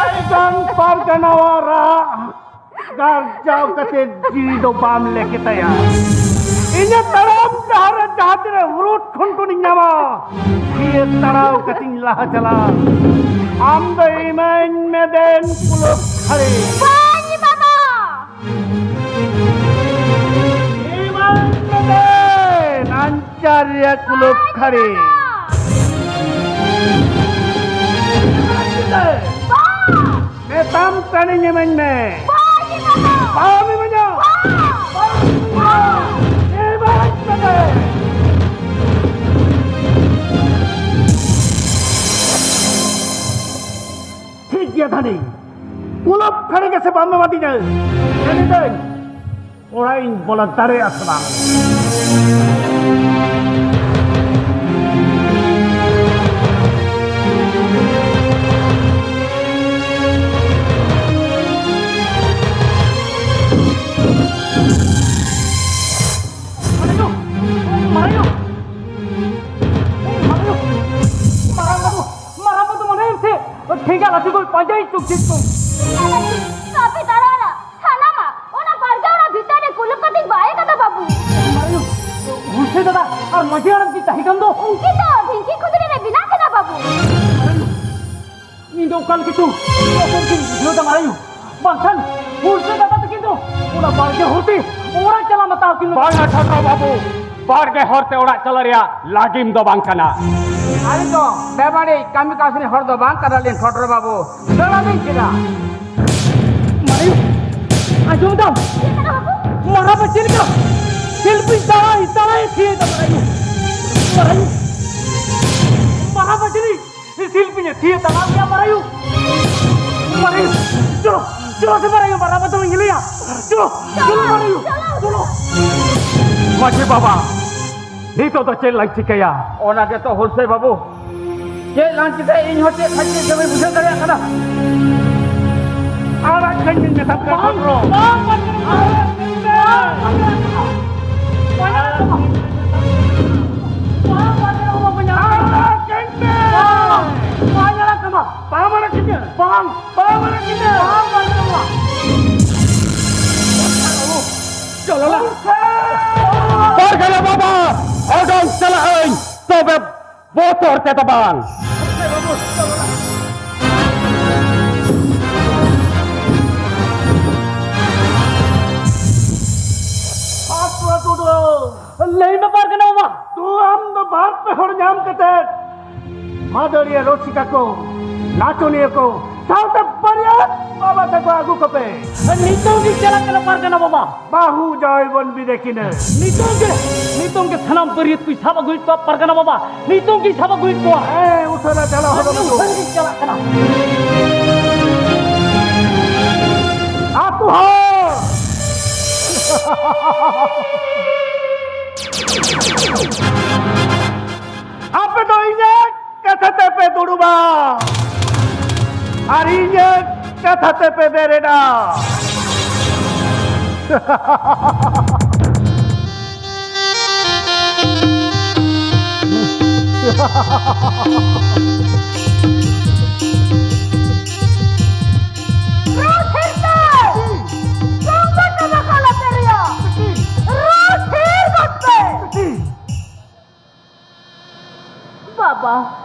ᱟᱭᱜᱟᱱ ᱯᱟᱨᱜᱟᱱᱟᱣᱟᱜ ᱨᱟᱜ ᱜᱟᱨᱡᱟᱣ ᱠᱟᱛᱮ ᱡᱤᱣᱤ ᱫᱚ ᱵᱟᱢ ᱞᱮᱠᱮ ᱛᱟᱭᱟ᱾ ᱤᱧᱟᱹᱜ ᱛᱟᱲᱟᱢ ᱰᱟᱦᱟᱨ ᱨᱮ ᱡᱟᱦᱟᱸ ᱛᱤᱱᱟᱹᱜ ᱦᱩᱨᱩᱴ ᱠᱷᱩᱱᱴᱩᱱᱤᱧ ᱧᱟᱢᱟ, ᱤᱭᱟᱹ ᱛᱟᱲᱟᱣ ᱠᱟᱛᱮᱧ ᱞᱟᱦᱟ ᱪᱟᱞᱟᱜ᱾ ᱟᱢ ᱫᱚ ᱤᱢᱟᱹᱧ ᱢᱮ ᱫᱮᱱ ᱯᱩᱞᱚᱠ ᱠᱷᱟᱲᱤ᱾ ᱵᱟᱹᱧ ᱮᱢᱟᱢᱟ᱾ ᱤᱢᱟᱹᱧ ᱢᱮ ᱫᱮᱱ ᱟᱧᱪᱟᱨᱤᱭᱟᱹ ᱯᱩᱞᱚᱠ ᱠᱷᱟᱲᱤ᱾ ᱵᱟᱝ! ᱢᱮᱛᱟᱢ ᱠᱟᱹᱱᱟᱹᱧ ᱤᱢᱟᱹᱧ ᱢᱮ᱾ ᱵᱟᱹᱧ ᱮᱢᱟᱢᱟ᱾ ᱵᱟᱢ ᱤᱢᱟᱹᱧᱟ᱾ ᱵᱟᱝ! ᱵᱟᱹᱧ ᱮᱢᱟᱢᱟ᱾ ᱤᱢᱟᱹᱧ ᱢᱮ᱾ ᱴᱷᱤᱠ ᱜᱮᱭᱟ ᱫᱷᱟᱹᱱᱤ, ᱠᱩᱞᱚᱯ ᱠᱷᱟᱹᱲᱤ ᱜᱮᱥᱮ ᱵᱟᱢ ᱮᱢᱟᱫᱤᱧᱟ᱾ ᱢᱮᱱᱤᱫᱟᱹᱧ, ᱚᱲᱟᱜ ᱤᱧ ᱵᱚᱞᱚ ᱫᱟᱲᱮᱭᱟᱜᱼᱟ ᱥᱮ ᱵᱟᱝ? ᱢᱟᱨᱟᱝ ᱵᱟᱹᱵᱩ, ᱢᱟᱨᱟᱝ ᱵᱟᱹᱵᱩ, ᱢᱟᱱᱮ ᱥᱮ ᱴᱷᱮᱸᱜᱟ ᱞᱟᱹᱴᱩ ᱠᱚ ᱯᱟᱸᱡᱟᱭ ᱪᱩᱠ ᱪᱩᱠ ᱠᱚ᱾ ᱠᱟᱹᱯᱤ ᱫᱟᱨᱟᱨᱟ, ᱥᱟᱱᱟᱢᱟ ᱚᱱᱟ ᱵᱟᱲᱜᱮ ᱚᱲᱟᱜ ᱵᱷᱤᱛᱟᱹᱨ ᱨᱮ ᱠᱩᱞᱩᱯ ᱠᱟᱛᱮᱧ ᱵᱟᱭ ᱠᱟᱫᱟ ᱵᱟᱹᱵᱩ᱾ ᱦᱩᱞᱥᱟᱹᱭ ᱫᱟᱫᱟ ᱟᱨ ᱢᱟᱹᱡᱷᱤ ᱦᱟᱲᱟᱢ ᱠᱤᱱ ᱛᱟᱦᱮᱸ ᱠᱟᱱ ᱫᱚ᱾ ᱩᱱᱠᱤᱱ ᱫᱚ ᱰᱷᱤᱝᱠᱤ ᱠᱷᱩᱫᱽᱨᱤ ᱨᱮ ᱵᱮᱱᱟᱣ ᱠᱮᱫᱟ ᱵᱟᱹᱵᱩ᱾ ᱤᱧ ᱫᱚ ᱚᱠᱟ ᱞᱮᱠᱟ ᱪᱚ ᱵᱚᱛᱚᱨ ᱜᱤᱧ ᱵᱩᱡᱷᱟᱹᱣ ᱮᱫᱟ ᱢᱟᱨᱟᱭᱩ᱾ ᱵᱟᱝᱠᱷᱟᱱ ᱦᱩᱞᱥᱟᱹᱭ ᱫᱟᱫᱟ ᱛᱟᱹᱠᱤᱱ ᱫᱚ ᱚᱱᱟ ᱵᱟᱲᱜᱮ ᱦᱚᱨᱛᱮ ᱚᱲᱟᱜ ᱪᱟᱞᱟᱣ ᱢᱮᱛᱟᱣ ᱠᱤᱱ ᱢᱮ᱾ ᱵᱟᱝᱟ ᱴᱷᱚᱴᱨᱚ ᱵᱟᱹᱵᱩ, ᱵᱟᱲᱜᱮ ᱦᱚᱨᱛᱮ ᱚᱲᱟᱜ ᱪᱟᱞᱟᱜ ᱨᱮᱭᱟᱜ ᱞᱟᱹᱜᱤᱢ ᱫᱚ ᱵᱟᱝ ᱠᱟᱱᱟ᱾ ᱟᱞᱮ ᱫᱚ ᱵᱮᱵᱟᱹᱲᱤᱡ ᱠᱟᱹᱢᱤ ᱠᱟᱹᱥᱱᱤ ᱦᱚᱲ ᱫᱚ ᱵᱟᱝ ᱠᱟᱱᱟᱞᱮ ᱴᱷᱚᱴᱨᱚ ᱵᱟᱹᱵᱩ, ᱫᱟᱬᱟᱱᱤᱧ ᱪᱮᱫᱟ᱾ ᱢᱟᱨᱟᱭᱩ, ᱟᱸᱡᱚᱢ ᱫᱟᱢ? ᱪᱮᱫ ᱠᱟᱱᱟ ᱵᱟᱹᱵᱩ? ᱢᱟᱨᱟ ᱵᱟᱹᱪᱤ ᱞᱮᱠᱟ ᱥᱤᱞᱯᱤᱧ ᱛᱟᱲᱟᱭ ᱛᱟᱲᱟᱭ ᱛᱷᱤᱭᱟᱹᱭ ᱫᱟ ᱢᱟᱨᱟᱭᱩ᱾ ᱢᱟᱨᱟᱭᱩ, ᱢᱟᱨᱟ ᱵᱟᱹᱪᱤ ᱥᱤᱞᱯᱤᱧ ᱮ ᱛᱷᱤᱭᱟᱹ ᱛᱟᱲᱟᱢ ᱜᱮᱭᱟ ᱢᱟᱨᱟᱭᱩ᱾ ᱢᱟᱨᱟᱭᱩ, ᱪᱚᱞᱚ, ᱪᱚᱞᱚ ᱥᱮ ᱢᱟᱨᱟᱭᱩ, ᱢᱟᱨᱟ ᱵᱟᱹᱪᱤ ᱧᱮᱞᱮᱭᱟ᱾ ᱪᱚᱞᱚ, ᱪᱚᱞᱚ ᱢᱟᱨᱟᱭᱩ, ᱪᱚᱞᱚ᱾ ᱢᱟᱹᱡᱷᱤ ᱵᱟᱵᱟ, ᱱᱤᱛᱚᱜ ᱫᱚ ᱪᱮᱫ ᱞᱟᱝ ᱪᱤᱠᱟᱹᱭᱟ? ᱚᱱᱟ ᱜᱮᱛᱚ ᱦᱩᱞᱥᱟᱹᱭ ᱵᱟᱹᱵᱩ, ᱪᱮᱫ ᱞᱟᱝ ᱪᱤᱠᱟᱹᱭᱟ? ᱤᱧ ᱦᱚᱸ ᱪᱮᱫ ᱠᱷᱟᱡ ᱪᱮᱫ ᱪᱚ ᱵᱟᱹᱧ ᱵᱩᱡᱷᱟᱹᱣ ᱫᱟᱲᱮᱭᱟᱜ ᱠᱟᱱᱟ᱾ ᱟᱲᱟᱜ ᱠᱟᱹᱧ ᱢᱮ ᱢᱮᱛᱟᱢ ᱠᱟᱱᱟ ᱵᱟᱝ, ᱰᱚᱠᱴᱚᱨ᱾ ᱵᱟᱝ, ᱵᱟᱝ, ᱵᱟᱝ, ᱵᱟᱝ, ᱵᱟᱝ, ᱵᱟᱝ, ᱵᱟᱝ, ᱵᱟᱝ, ᱵᱟᱝ, ᱵᱟᱝ, ᱵᱟᱝ, ᱟᱲᱟᱜ ᱠᱟᱹᱧ ᱢᱮ᱾ ᱵᱟᱝ, ᱵᱟᱝ ᱟᱲᱟᱜ ᱠᱟᱢᱟ᱾ ᱵᱟᱢ ᱟᱲᱟᱜ ᱠᱤᱧᱟ᱾ ᱵᱟᱝ, ᱵᱟᱢ ᱟᱲᱟᱜ ᱠᱤᱧᱟ᱾ ᱵᱟᱝ, ᱵᱟᱝ ᱟᱲᱟᱜ ᱠᱟᱢᱟ᱾ ᱪᱚᱞᱚ ᱞᱟ᱾ ᱯᱟᱨᱜᱟᱱᱟ ᱵᱟᱵᱟ, ᱚᱰᱚᱝ ᱪᱟᱞᱟᱜ ᱟᱹᱧ, ᱛᱚᱵᱮ ᱵᱚᱛᱚᱨ ᱛᱮᱫᱚ ᱵᱟᱝ᱾ ᱵᱟᱯᱞᱟ ᱴᱩᱰᱩ᱾ ᱞᱟᱹᱭ ᱢᱮ ᱯᱟᱨᱜᱟᱱᱟ ᱵᱟᱵᱟ᱾ ᱛᱚ ᱟᱢ ᱫᱚ ᱵᱟᱨ ᱯᱮ ᱦᱚᱲ ᱧᱟᱢ ᱠᱟᱛᱮ ᱢᱟᱹᱫᱟᱹᱲᱤᱭᱟᱹ ᱨᱩᱥᱤᱠᱟ ᱠᱚ, ᱱᱟᱪᱚᱱᱤᱭᱟᱹ ᱠᱚ, ᱥᱟᱶᱛᱮ ᱵᱟᱨᱭᱟ ᱵᱟᱵᱟ ᱛᱟᱠᱚ ᱟᱹᱜᱩ ᱠᱚᱯᱮ᱾ ᱱᱤᱛᱚᱝ ᱜᱤᱧ ᱪᱟᱞᱟᱜ ᱠᱟᱱᱟ ᱯᱟᱨᱜᱟᱱᱟ ᱵᱟᱵᱟ᱾ ᱵᱟᱹᱦᱩ ᱡᱟᱶᱟᱭ ᱵᱚᱱ ᱵᱤᱫᱟᱹᱭ ᱠᱤᱱᱟᱹ᱾ ᱱᱤᱛᱚᱝ ᱜᱮ, ᱱᱤᱛᱚᱝ ᱜᱮ ᱥᱟᱱᱟᱢ ᱵᱟᱹᱨᱭᱟᱹᱛ ᱠᱚᱧ ᱥᱟᱵ ᱟᱹᱜᱩᱭᱮᱫ ᱠᱚᱣᱟ ᱯᱟᱨᱜᱟᱱᱟ ᱵᱟᱵᱟ᱾ ᱱᱤᱛᱚᱝ ᱜᱤᱧ ᱥᱟᱵ ᱟᱹᱜᱩᱭᱮᱫ ᱠᱚᱣᱟ᱾ ᱦᱮᱸ, ᱩᱥᱟᱹᱨᱟ ᱪᱟᱞᱟᱣ ᱦᱚᱫᱚᱜ ᱢᱮ᱾ ᱩᱥᱟᱹᱨᱟ ᱜᱤᱧ ᱪᱟᱞᱟᱜ ᱠᱟᱱᱟ᱾ ᱟᱹᱛᱩ ᱦᱚᱲ! ᱟᱯᱮ ᱫᱚ ᱤᱧᱟᱹᱜ ᱠᱟᱛᱷᱟ ᱛᱮᱯᱮ ᱫᱩᱲᱩᱵᱟ ᱟᱨ ᱤᱧᱟᱹᱜ ᱠᱟᱛᱷᱟ ᱛᱮᱯᱮ ᱵᱮᱨᱮᱫᱟ᱾ ᱵᱟᱵᱟ,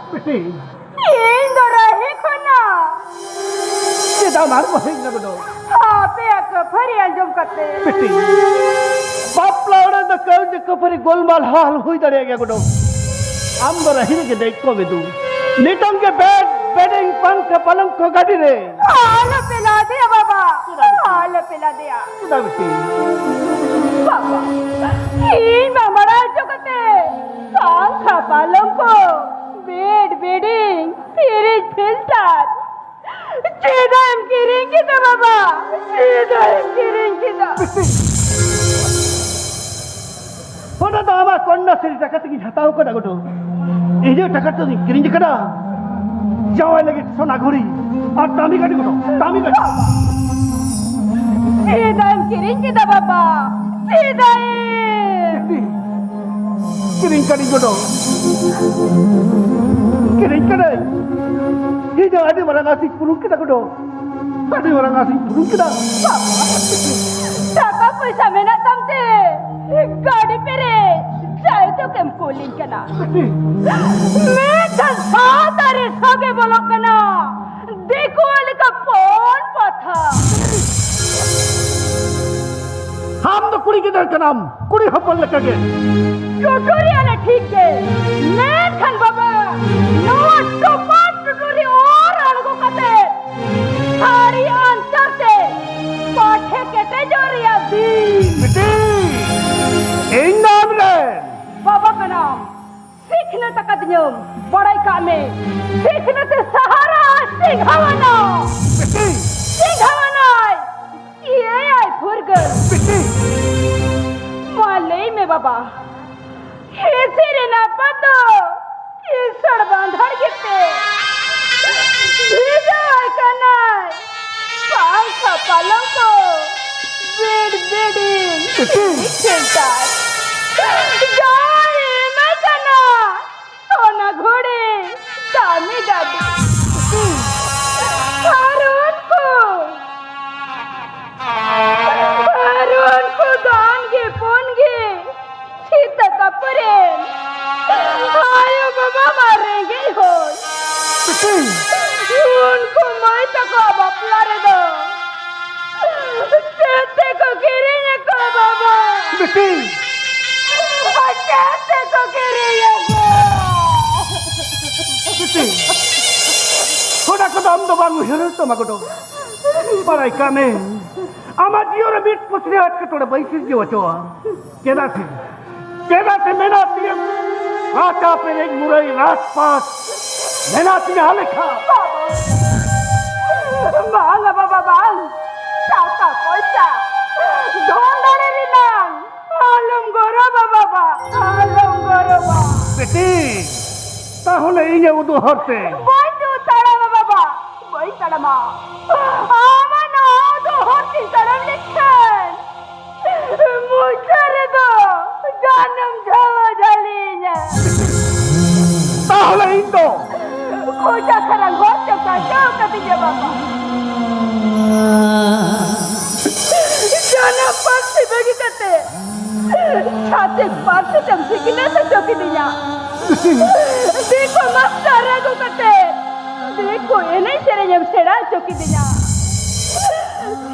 ᱤᱧ ᱫᱚ ᱨᱟᱹᱦᱤ ᱠᱷᱚᱱᱟᱜ᱾ ᱪᱮᱫᱟᱜ ᱢᱟᱨ ᱵᱟᱹᱦᱩᱧ ᱞᱟᱹᱜᱤᱫᱚᱜ? ᱟᱯᱮᱭᱟᱜ ᱠᱷᱟᱹᱯᱟᱹᱨᱤ ᱟᱸᱡᱚᱢ ᱠᱟᱛᱮ᱾ ᱵᱤᱴᱤ, ᱵᱟᱯᱞᱟ ᱚᱲᱟᱜ ᱫᱚ ᱠᱟᱹᱣᱰᱤ ᱠᱷᱟᱹᱯᱟᱹᱨᱤ ᱜᱳᱞᱢᱟᱞ ᱦᱟᱞ ᱦᱩᱭ ᱫᱟᱲᱮᱭᱟᱜ ᱜᱮᱭᱟ ᱜᱚᱰᱚ᱾ ᱟᱢ ᱫᱚ ᱨᱟᱹᱦᱤ ᱨᱮᱜᱮ ᱫᱮᱡ ᱠᱚᱜ ᱢᱮ ᱫᱩ᱾ ᱱᱤᱛᱚᱝ ᱜᱮ ᱵᱮᱰ, ᱵᱮᱰᱤᱝ, ᱯᱟᱝᱠᱷᱟ, ᱯᱟᱞᱚᱝᱠᱚ ᱜᱟᱹᱰᱤ ᱨᱮ᱾ ᱟᱞᱚ ᱯᱮ ᱞᱟᱫᱮᱭᱟ ᱵᱟᱵᱟ, ᱪᱮᱫᱟᱜ ᱵᱤᱴᱤ? ᱟᱞᱚ ᱯᱮ ᱞᱟᱫᱮᱭᱟ᱾ ᱪᱮᱫᱟᱜ ᱵᱤᱴᱤ? ᱵᱟᱵᱟ, ᱤᱧ ᱢᱟ ᱢᱟᱲᱟᱝ ᱦᱚᱪᱚ ᱠᱟᱛᱮ ᱯᱟᱝᱠᱷᱟ, ᱯᱟᱞᱚᱝᱠᱚ, ᱵᱮᱰ, ᱵᱮᱰᱤᱝ, ᱯᱷᱨᱤᱡᱽ, ᱯᱷᱤᱞᱴᱟᱨ, ᱪᱮᱫᱟᱜ ᱮᱢ ᱠᱤᱨᱤᱧ ᱠᱮᱫᱟ ᱵᱟᱵᱟ? ᱪᱮᱫᱟᱜ ᱮᱢ ᱠᱤᱨᱤᱧ ᱠᱮᱫᱟ? ᱚᱱᱟ ᱫᱚ ᱟᱢᱟᱜ ᱠᱚᱱᱱᱟᱥᱨᱤ ᱴᱟᱠᱟ ᱛᱮᱜᱮᱧ ᱦᱟᱛᱟᱣ ᱠᱟᱫᱟ ᱜᱚᱰᱚ᱾ ᱤᱧᱟᱹᱜ ᱴᱟᱠᱟ ᱛᱮᱧ ᱠᱤᱨᱤᱧ ᱠᱟᱫᱟ ᱡᱟᱶᱟᱭ ᱞᱟᱹᱜᱤᱫ ᱥᱚᱱᱟ ᱜᱷᱩᱲᱤ ᱟᱨ ᱫᱟᱢᱤ ᱜᱟᱹᱰᱤ ᱜᱚᱰᱚ, ᱫᱟᱢᱤ ᱜᱟᱹᱰᱤ᱾ ᱪᱮᱫᱟᱜ ᱮᱢ ᱠᱤᱨᱤᱧ ᱠᱮᱫᱟ ᱵᱟᱵᱟ? ᱪᱮᱫᱟᱜ ᱮᱢ? ᱠᱤᱨᱤᱧ ᱠᱟᱹᱫᱤᱧ ᱜᱚᱰᱚ᱾ ᱠᱤᱨᱤᱧ ᱠᱟᱹᱫᱟᱹᱧ᱾ ᱤᱧ ᱫᱚ ᱟᱹᱰᱤ ᱢᱟᱨᱟᱝ ᱟᱥᱤᱧ ᱯᱩᱨᱩᱱ ᱠᱮᱫᱟ ᱜᱚᱰᱚ᱾ ᱟᱹᱰᱤ ᱢᱟᱨᱟᱝ ᱟᱥᱤᱧ ᱯᱩᱨᱩᱱ ᱠᱮᱫᱟ᱾ ᱵᱟᱵᱟ, ᱴᱟᱠᱟ ᱯᱚᱭᱥᱟ ᱢᱮᱱᱟᱜ ᱛᱟᱢ ᱛᱮ ᱜᱟᱹᱰᱤ ᱯᱮᱨᱮᱡ ᱡᱟᱭ ᱛᱚᱠᱮᱢ ᱠᱩᱞᱤᱧ ᱠᱟᱱᱟ᱾ ᱢᱮᱱᱠᱷᱟᱱ ᱥᱟᱶᱛᱟ ᱨᱮ ᱥᱚᱜᱮ ᱵᱚᱞᱚᱜ ᱠᱟᱱᱟ ᱫᱤᱠᱩ ᱞᱮᱠᱟ ᱯᱚᱱ ᱯᱟᱛᱷᱟ᱾ ᱟᱢ ᱫᱚ ᱠᱩᱲᱤ ᱜᱤᱫᱟᱹᱨ ᱠᱟᱱᱟᱢ, ᱠᱩᱲᱤ ᱦᱚᱯᱚᱱ ᱞᱮᱠᱟᱜᱮ᱾ ᱴᱩᱴᱩᱨᱤ ᱟᱞᱮ ᱴᱷᱤᱠ ᱜᱮ, ᱢᱮᱱᱠᱷᱟᱱ ᱵᱟᱵᱟ, ᱱᱚᱣᱟ ᱴᱚᱯᱟᱨ ᱴᱩᱴᱩᱨᱤ ᱚᱨ ᱟᱬᱜᱚ ᱠᱟᱛᱮ ᱥᱟᱹᱨᱤ ᱟᱱᱛᱟᱨ ᱛᱮ ᱯᱟᱴᱷᱮ ᱠᱮᱴᱮᱡᱚᱜ ᱨᱮᱭᱟᱜ ᱫᱤᱱ᱾ ᱵᱤᱴᱤ, ᱤᱧ ᱫᱚ ᱟᱢ ᱨᱮᱱ᱾ ᱵᱟᱵᱟ ᱠᱟᱱᱟᱢ, ᱥᱤᱠᱷᱱᱟᱹᱛ ᱟᱠᱟᱫᱤᱧᱟᱹᱢ, ᱵᱟᱲᱟᱭ ᱠᱟᱜ ᱢᱮ, ᱥᱤᱠᱷᱱᱟᱹᱛ ᱮ ᱥᱟᱦᱟᱨᱟ ᱪᱮᱸᱜᱷᱟᱣᱟᱱᱟ᱾ ᱵᱤᱴᱤ᱾ ᱪᱮᱸᱜᱷᱟᱣᱟᱱᱟᱭ, ᱤᱭᱟᱹᱭᱟᱭ ᱯᱷᱩᱨᱜᱟᱹᱞ᱾ ᱵᱤᱴᱤ᱾ ᱢᱟ ᱞᱟᱹᱭ ᱢᱮ ᱵᱟᱵᱟ, ᱦᱤᱸᱥᱤ ᱨᱮᱱᱟᱜ ᱯᱟᱛᱚ ᱠᱤᱥᱟᱹᱬ ᱵᱟᱸᱫᱷᱟᱲ ᱜᱮᱯᱮ ᱵᱷᱮᱡᱟ ᱟᱠᱟᱱᱟᱭ᱾ ᱯᱟᱝᱠᱷᱟ ᱯᱟᱞᱚᱝᱠᱚ, ᱵᱮᱰ ᱵᱮᱰᱤᱝ, ᱤᱛᱤ᱾ ᱯᱷᱤᱞᱴᱟᱨ᱾ ᱡᱟᱦᱟᱸᱭ ᱮᱢᱟᱭ ᱠᱟᱱᱟ ᱚᱱᱟ ᱜᱷᱚᱲᱤ, ᱫᱟᱢᱤ ᱜᱟᱹᱰᱤ᱾ ᱤᱛᱤ᱾ ᱟᱨ ᱩᱱᱠᱩ, ᱟᱨ ᱩᱱᱠᱩ ᱫᱚ ᱟᱱ ᱜᱮ ᱯᱩᱱ ᱜᱮ ᱥᱮᱛᱟ ᱛᱟᱯᱚᱨᱮ ᱟᱭᱳ ᱵᱟᱵᱟ ᱢᱟ ᱨᱮᱸᱜᱮᱡ ᱦᱚᱲ᱾ ᱩᱱᱠᱩ ᱢᱟᱹᱭ ᱛᱟᱠᱚᱣᱟᱜ ᱵᱟᱯᱞᱟ ᱨᱮᱫᱚ ᱪᱮᱫ ᱛᱮᱠᱚ ᱠᱤᱨᱤᱧ ᱟᱠᱚ ᱵᱟᱵᱟ? ᱵᱤᱴᱤ! ᱪᱮᱫ ᱛᱮᱠᱚ ᱠᱤᱨᱤᱧ ᱟᱠᱚ? ᱵᱤᱴᱤ! ᱚᱱᱟ ᱠᱚᱫᱚ ᱟᱢ ᱫᱚ ᱵᱟᱝ ᱩᱭᱦᱟᱹᱨ ᱛᱟᱢᱟ ᱜᱚᱰᱚ᱾ ᱵᱟᱲᱟᱭ ᱠᱟᱜ ᱢᱮ, ᱟᱢᱟᱜ ᱡᱤᱭᱚᱱ ᱨᱮ ᱢᱤᱫ ᱯᱩᱪᱷᱨᱤ ᱮᱴᱠᱮᱴᱚᱬᱮ ᱵᱟᱹᱧ ᱥᱤᱨᱡᱟᱹᱣ ᱦᱚᱪᱚᱣᱟ᱾ ᱪᱮᱫᱟᱜ ᱥᱮ, ᱪᱮᱫᱟᱜ ᱥᱮ ᱢᱮᱱᱟᱜ ᱛᱤᱧᱟᱹ ᱨᱟᱪᱟ ᱯᱮᱨᱮᱡ ᱢᱩᱨᱟᱹᱭ ᱨᱟᱡᱽᱯᱟᱴ, ᱢᱮᱱᱟᱜ ᱛᱤᱧᱟᱹ ᱟᱞᱮᱠᱷᱟ᱾ ᱵᱟᱝᱟ ᱵᱟᱵᱟ, ᱵᱟᱝ᱾ ᱴᱟᱠᱟ ᱯᱚᱭᱥᱟ, ᱫᱷᱚᱱ ᱫᱟᱲᱮ ᱨᱮᱱᱟᱝ ᱟᱞᱚᱢ ᱜᱚᱨᱚᱵᱟ ᱵᱟᱵᱟ, ᱟᱞᱚᱢ ᱜᱚᱨᱚᱵᱟ᱾ ᱵᱤᱴᱤ, ᱛᱟᱦᱚᱞᱮ ᱤᱧᱟᱹᱜ ᱩᱫᱩᱜ ᱦᱚᱨ ᱛᱮ᱾ ᱵᱟᱹᱧ ᱛᱟᱲᱟᱢᱟ ᱵᱟᱵᱟ, ᱵᱟᱹᱧ ᱛᱟᱲᱟᱢᱟ᱾ ᱟᱢᱟᱜ ᱱᱚᱣᱟ ᱩᱫᱩᱜ ᱦᱚᱨ ᱛᱮᱧ ᱛᱟᱲᱟᱢ ᱞᱮᱠᱷᱟᱱ ᱢᱩᱪᱟᱹᱫ ᱨᱮᱫᱚ ᱡᱟᱱᱟᱢ ᱡᱷᱟᱣᱟ ᱡᱷᱟᱹᱞᱤᱧᱟ᱾ ᱛᱟᱦᱚᱞᱮ ᱤᱧ ᱫᱚ ᱠᱷᱚᱡᱟ ᱠᱷᱟᱨᱟᱝ ᱦᱚᱨ ᱛᱮᱢ ᱠᱟᱴᱟᱣ ᱠᱟᱫᱤᱧᱟ ᱵᱟᱵᱟ᱾ ᱡᱟᱱᱟᱢ ᱯᱟᱹᱨᱥᱤ ᱵᱟᱹᱜᱤ ᱠᱟᱛᱮ ᱪᱷᱟᱹᱛᱤᱠ ᱯᱟᱹᱨᱥᱤ ᱛᱮᱢ ᱥᱤᱠᱷᱱᱟᱹᱛ ᱦᱚᱪᱚ ᱠᱤᱫᱤᱧᱟ᱾ ᱫᱤᱠᱩ ᱢᱟᱥᱴᱟᱨ ᱟᱹᱜᱩ ᱠᱟᱛᱮ ᱫᱤᱠᱩ ᱮᱱᱮᱡ ᱥᱮᱨᱮᱧ ᱮᱢ ᱥᱮᱬᱟ ᱦᱚᱪᱚ ᱠᱤᱫᱤᱧᱟ᱾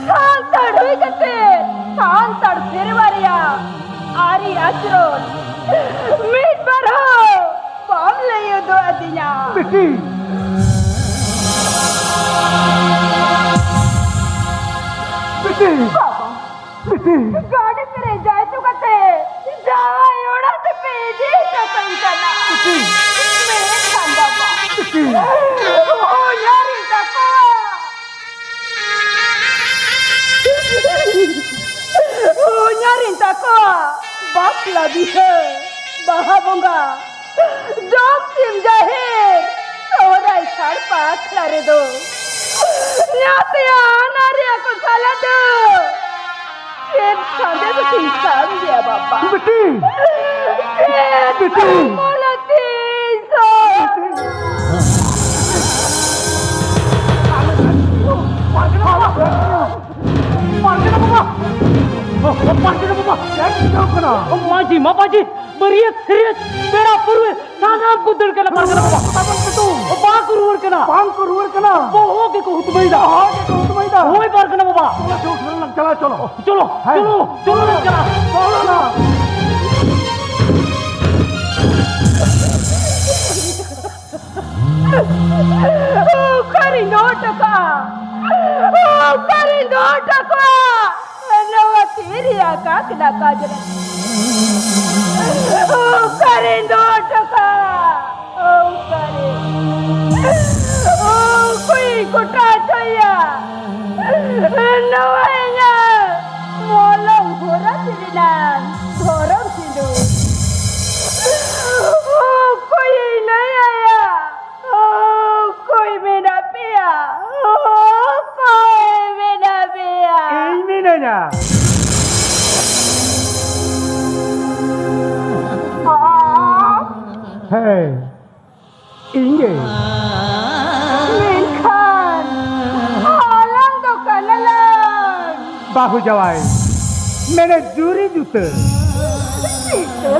ᱥᱟᱱᱛᱟᱲ ᱦᱩᱭ ᱠᱟᱛᱮ ᱥᱟᱱᱛᱟᱲ ᱥᱮᱨᱣᱟ ᱨᱮᱭᱟᱜ ᱟᱹᱨᱤ ᱟᱪᱨᱚᱱ ᱢᱤᱫ ᱵᱟᱨ ᱦᱚᱸ ᱵᱟᱢ ᱞᱟᱹᱭ ᱩᱫᱩᱜ ᱟᱹᱫᱤᱧᱟ᱾ ᱵᱤᱴᱤ! ᱵᱤᱴᱤ! ᱵᱟᱵᱟ, ᱵᱤᱴᱤ! ᱜᱟᱹᱰᱤ ᱯᱮᱨᱮᱡ ᱡᱟᱭᱛᱩ ᱠᱟᱛᱮ ᱡᱟᱶᱟᱭ ᱚᱲᱟᱜ ᱛᱮᱯᱮ ᱤᱫᱤ ᱦᱚᱴᱚ ᱠᱟᱹᱧ ᱠᱟᱱᱟ᱾ ᱵᱤᱴᱤ! ᱢᱮᱱᱠᱷᱟᱱ ᱵᱟᱵᱟ, ᱵᱤᱴᱤ! ᱦᱚᱧᱦᱟᱨᱤᱧ ᱛᱟᱠᱚᱣᱟ, ᱦᱚᱧᱦᱟᱨᱤᱧ ᱛᱟᱠᱚᱣᱟ ᱵᱟᱯᱞᱟ ᱵᱤᱦᱟᱹ, ᱵᱟᱦᱟ ᱵᱚᱸᱜᱟ, ᱡᱚᱢ ᱥᱤᱢ ᱡᱟᱦᱮᱨ, ᱥᱚᱦᱨᱟᱭ ᱥᱟᱲᱯᱟ ᱟᱠᱷᱲᱟ ᱨᱮᱫᱚ ᱧᱟᱛᱭᱟ ᱟᱱᱟᱨᱤᱭᱟᱹ ᱠᱚ ᱥᱟᱞᱟᱜ ᱫᱚ ᱪᱮᱫ ᱥᱟᱸᱫᱮᱥ ᱤᱧ ᱥᱟᱢ ᱜᱮᱭᱟ ᱵᱟᱵᱟ? ᱵᱤᱴᱤ! ᱪᱮᱫ ᱵᱤᱴᱤ! ᱢᱚᱞᱚᱛᱤᱧ ᱥᱟᱢ? ᱵᱤᱴᱤ! ᱯᱟᱨᱜᱟᱱᱟ ᱵᱟᱵᱟ! ᱯᱟᱨᱜᱟᱱᱟ ᱵᱟᱵᱟ! ᱚ, ᱯᱟᱨᱜᱟᱱᱟ ᱵᱟᱵᱟ᱾ ᱪᱮᱫ ᱪᱤᱠᱟᱹᱣ ᱠᱟᱱᱟ? ᱚ, ᱢᱟᱹᱡᱷᱤ ᱢᱟᱯᱟᱡᱷᱤ, ᱵᱟᱹᱨᱭᱟᱹᱛ ᱥᱟᱹᱨᱭᱟᱹᱛ, ᱯᱮᱲᱟ ᱯᱟᱹᱨᱣᱟᱹ, ᱥᱟᱱᱟᱢ ᱠᱚ ᱫᱟᱹᱲ ᱠᱟᱱᱟ ᱯᱟᱨᱜᱟᱱᱟ ᱵᱟᱵᱟ᱾ ᱚᱠᱟ ᱠᱷᱚᱱ ᱯᱮ ᱛᱩ? ᱚ, ᱵᱟᱝ ᱠᱚ ᱨᱩᱣᱟᱹᱲ ᱠᱟᱱᱟ᱾ ᱵᱟᱝ ᱠᱚ ᱨᱩᱣᱟᱹᱲ ᱠᱟᱱᱟ? ᱵᱚᱦᱚᱜ ᱜᱮᱠᱚ ᱦᱩᱛᱢᱟᱹᱭᱫᱟ᱾ ᱵᱚᱦᱚᱜ ᱜᱮᱠᱚ ᱦᱩᱛᱢᱟᱹᱭᱫᱟ? ᱦᱳᱭ ᱯᱟᱨᱜᱟᱱᱟ ᱵᱟᱵᱟ᱾ ᱪᱚᱞᱚ, ᱪᱚᱞᱚ, ᱪᱚᱞᱚ, ᱪᱚᱞᱚ᱾ ᱪᱚᱞᱚ, ᱦᱮᱸ᱾ ᱪᱚᱞᱚ, ᱪᱚᱞᱚ, ᱪᱚᱞᱚ᱾ ᱪᱚᱞᱚ ᱱᱟ᱾ ᱚᱠᱟᱨᱤᱧ ᱫᱚᱦᱚ ᱦᱚᱴᱚ ᱠᱟᱜᱼᱟ? ᱚᱠᱟᱨᱤᱧ ᱫᱚᱦᱚ ᱦᱚᱴᱚ ᱠᱟᱜᱼᱟ? ᱱᱚᱣᱟ ᱛᱤ ᱨᱮᱭᱟᱜ ᱠᱟᱠᱲᱟ ᱠᱟᱡᱽᱨᱟ ᱚᱠᱟᱨᱤᱧ ᱫᱚᱦᱚ ᱦᱚᱴᱚ ᱠᱟᱜᱼᱟ? ᱚᱠᱟᱨᱮ? ᱚᱠᱚᱭ ᱠᱚᱴᱟ ᱦᱚᱪᱚᱭᱟ? ᱱᱚᱣᱟ ᱤᱧᱟᱹᱜ ᱢᱚᱞᱚᱝ ᱦᱚᱨᱟ ᱨᱮᱱᱟᱜ ᱫᱷᱚᱨᱚᱢ ᱥᱤᱸᱫᱩᱨ᱾ ᱚᱠᱚᱭᱤᱧ ᱞᱟᱹᱭ ᱟᱭᱟ? ᱚᱠᱚᱭ ᱢᱮᱱᱟᱜ ᱯᱮᱭᱟ? ᱚᱠᱚᱭ ᱢᱮᱱᱟᱜ ᱯᱮᱭᱟ? ᱤᱧ ᱢᱤᱱᱟᱹᱧᱟ᱾ ᱟᱢ? ᱦᱮᱸ, ᱤᱧ ᱜᱮ᱾ ᱢᱮᱱᱠᱷᱟᱱ ᱟᱞᱟᱝ ᱫᱚ ᱠᱟᱱᱟᱞᱟᱝ ᱵᱟᱹᱦᱩ ᱡᱟᱶᱟᱭ, ᱢᱮᱱᱮ ᱡᱩᱨᱤ ᱡᱩᱛᱟᱹ᱾ ᱡᱩᱛᱟᱹ?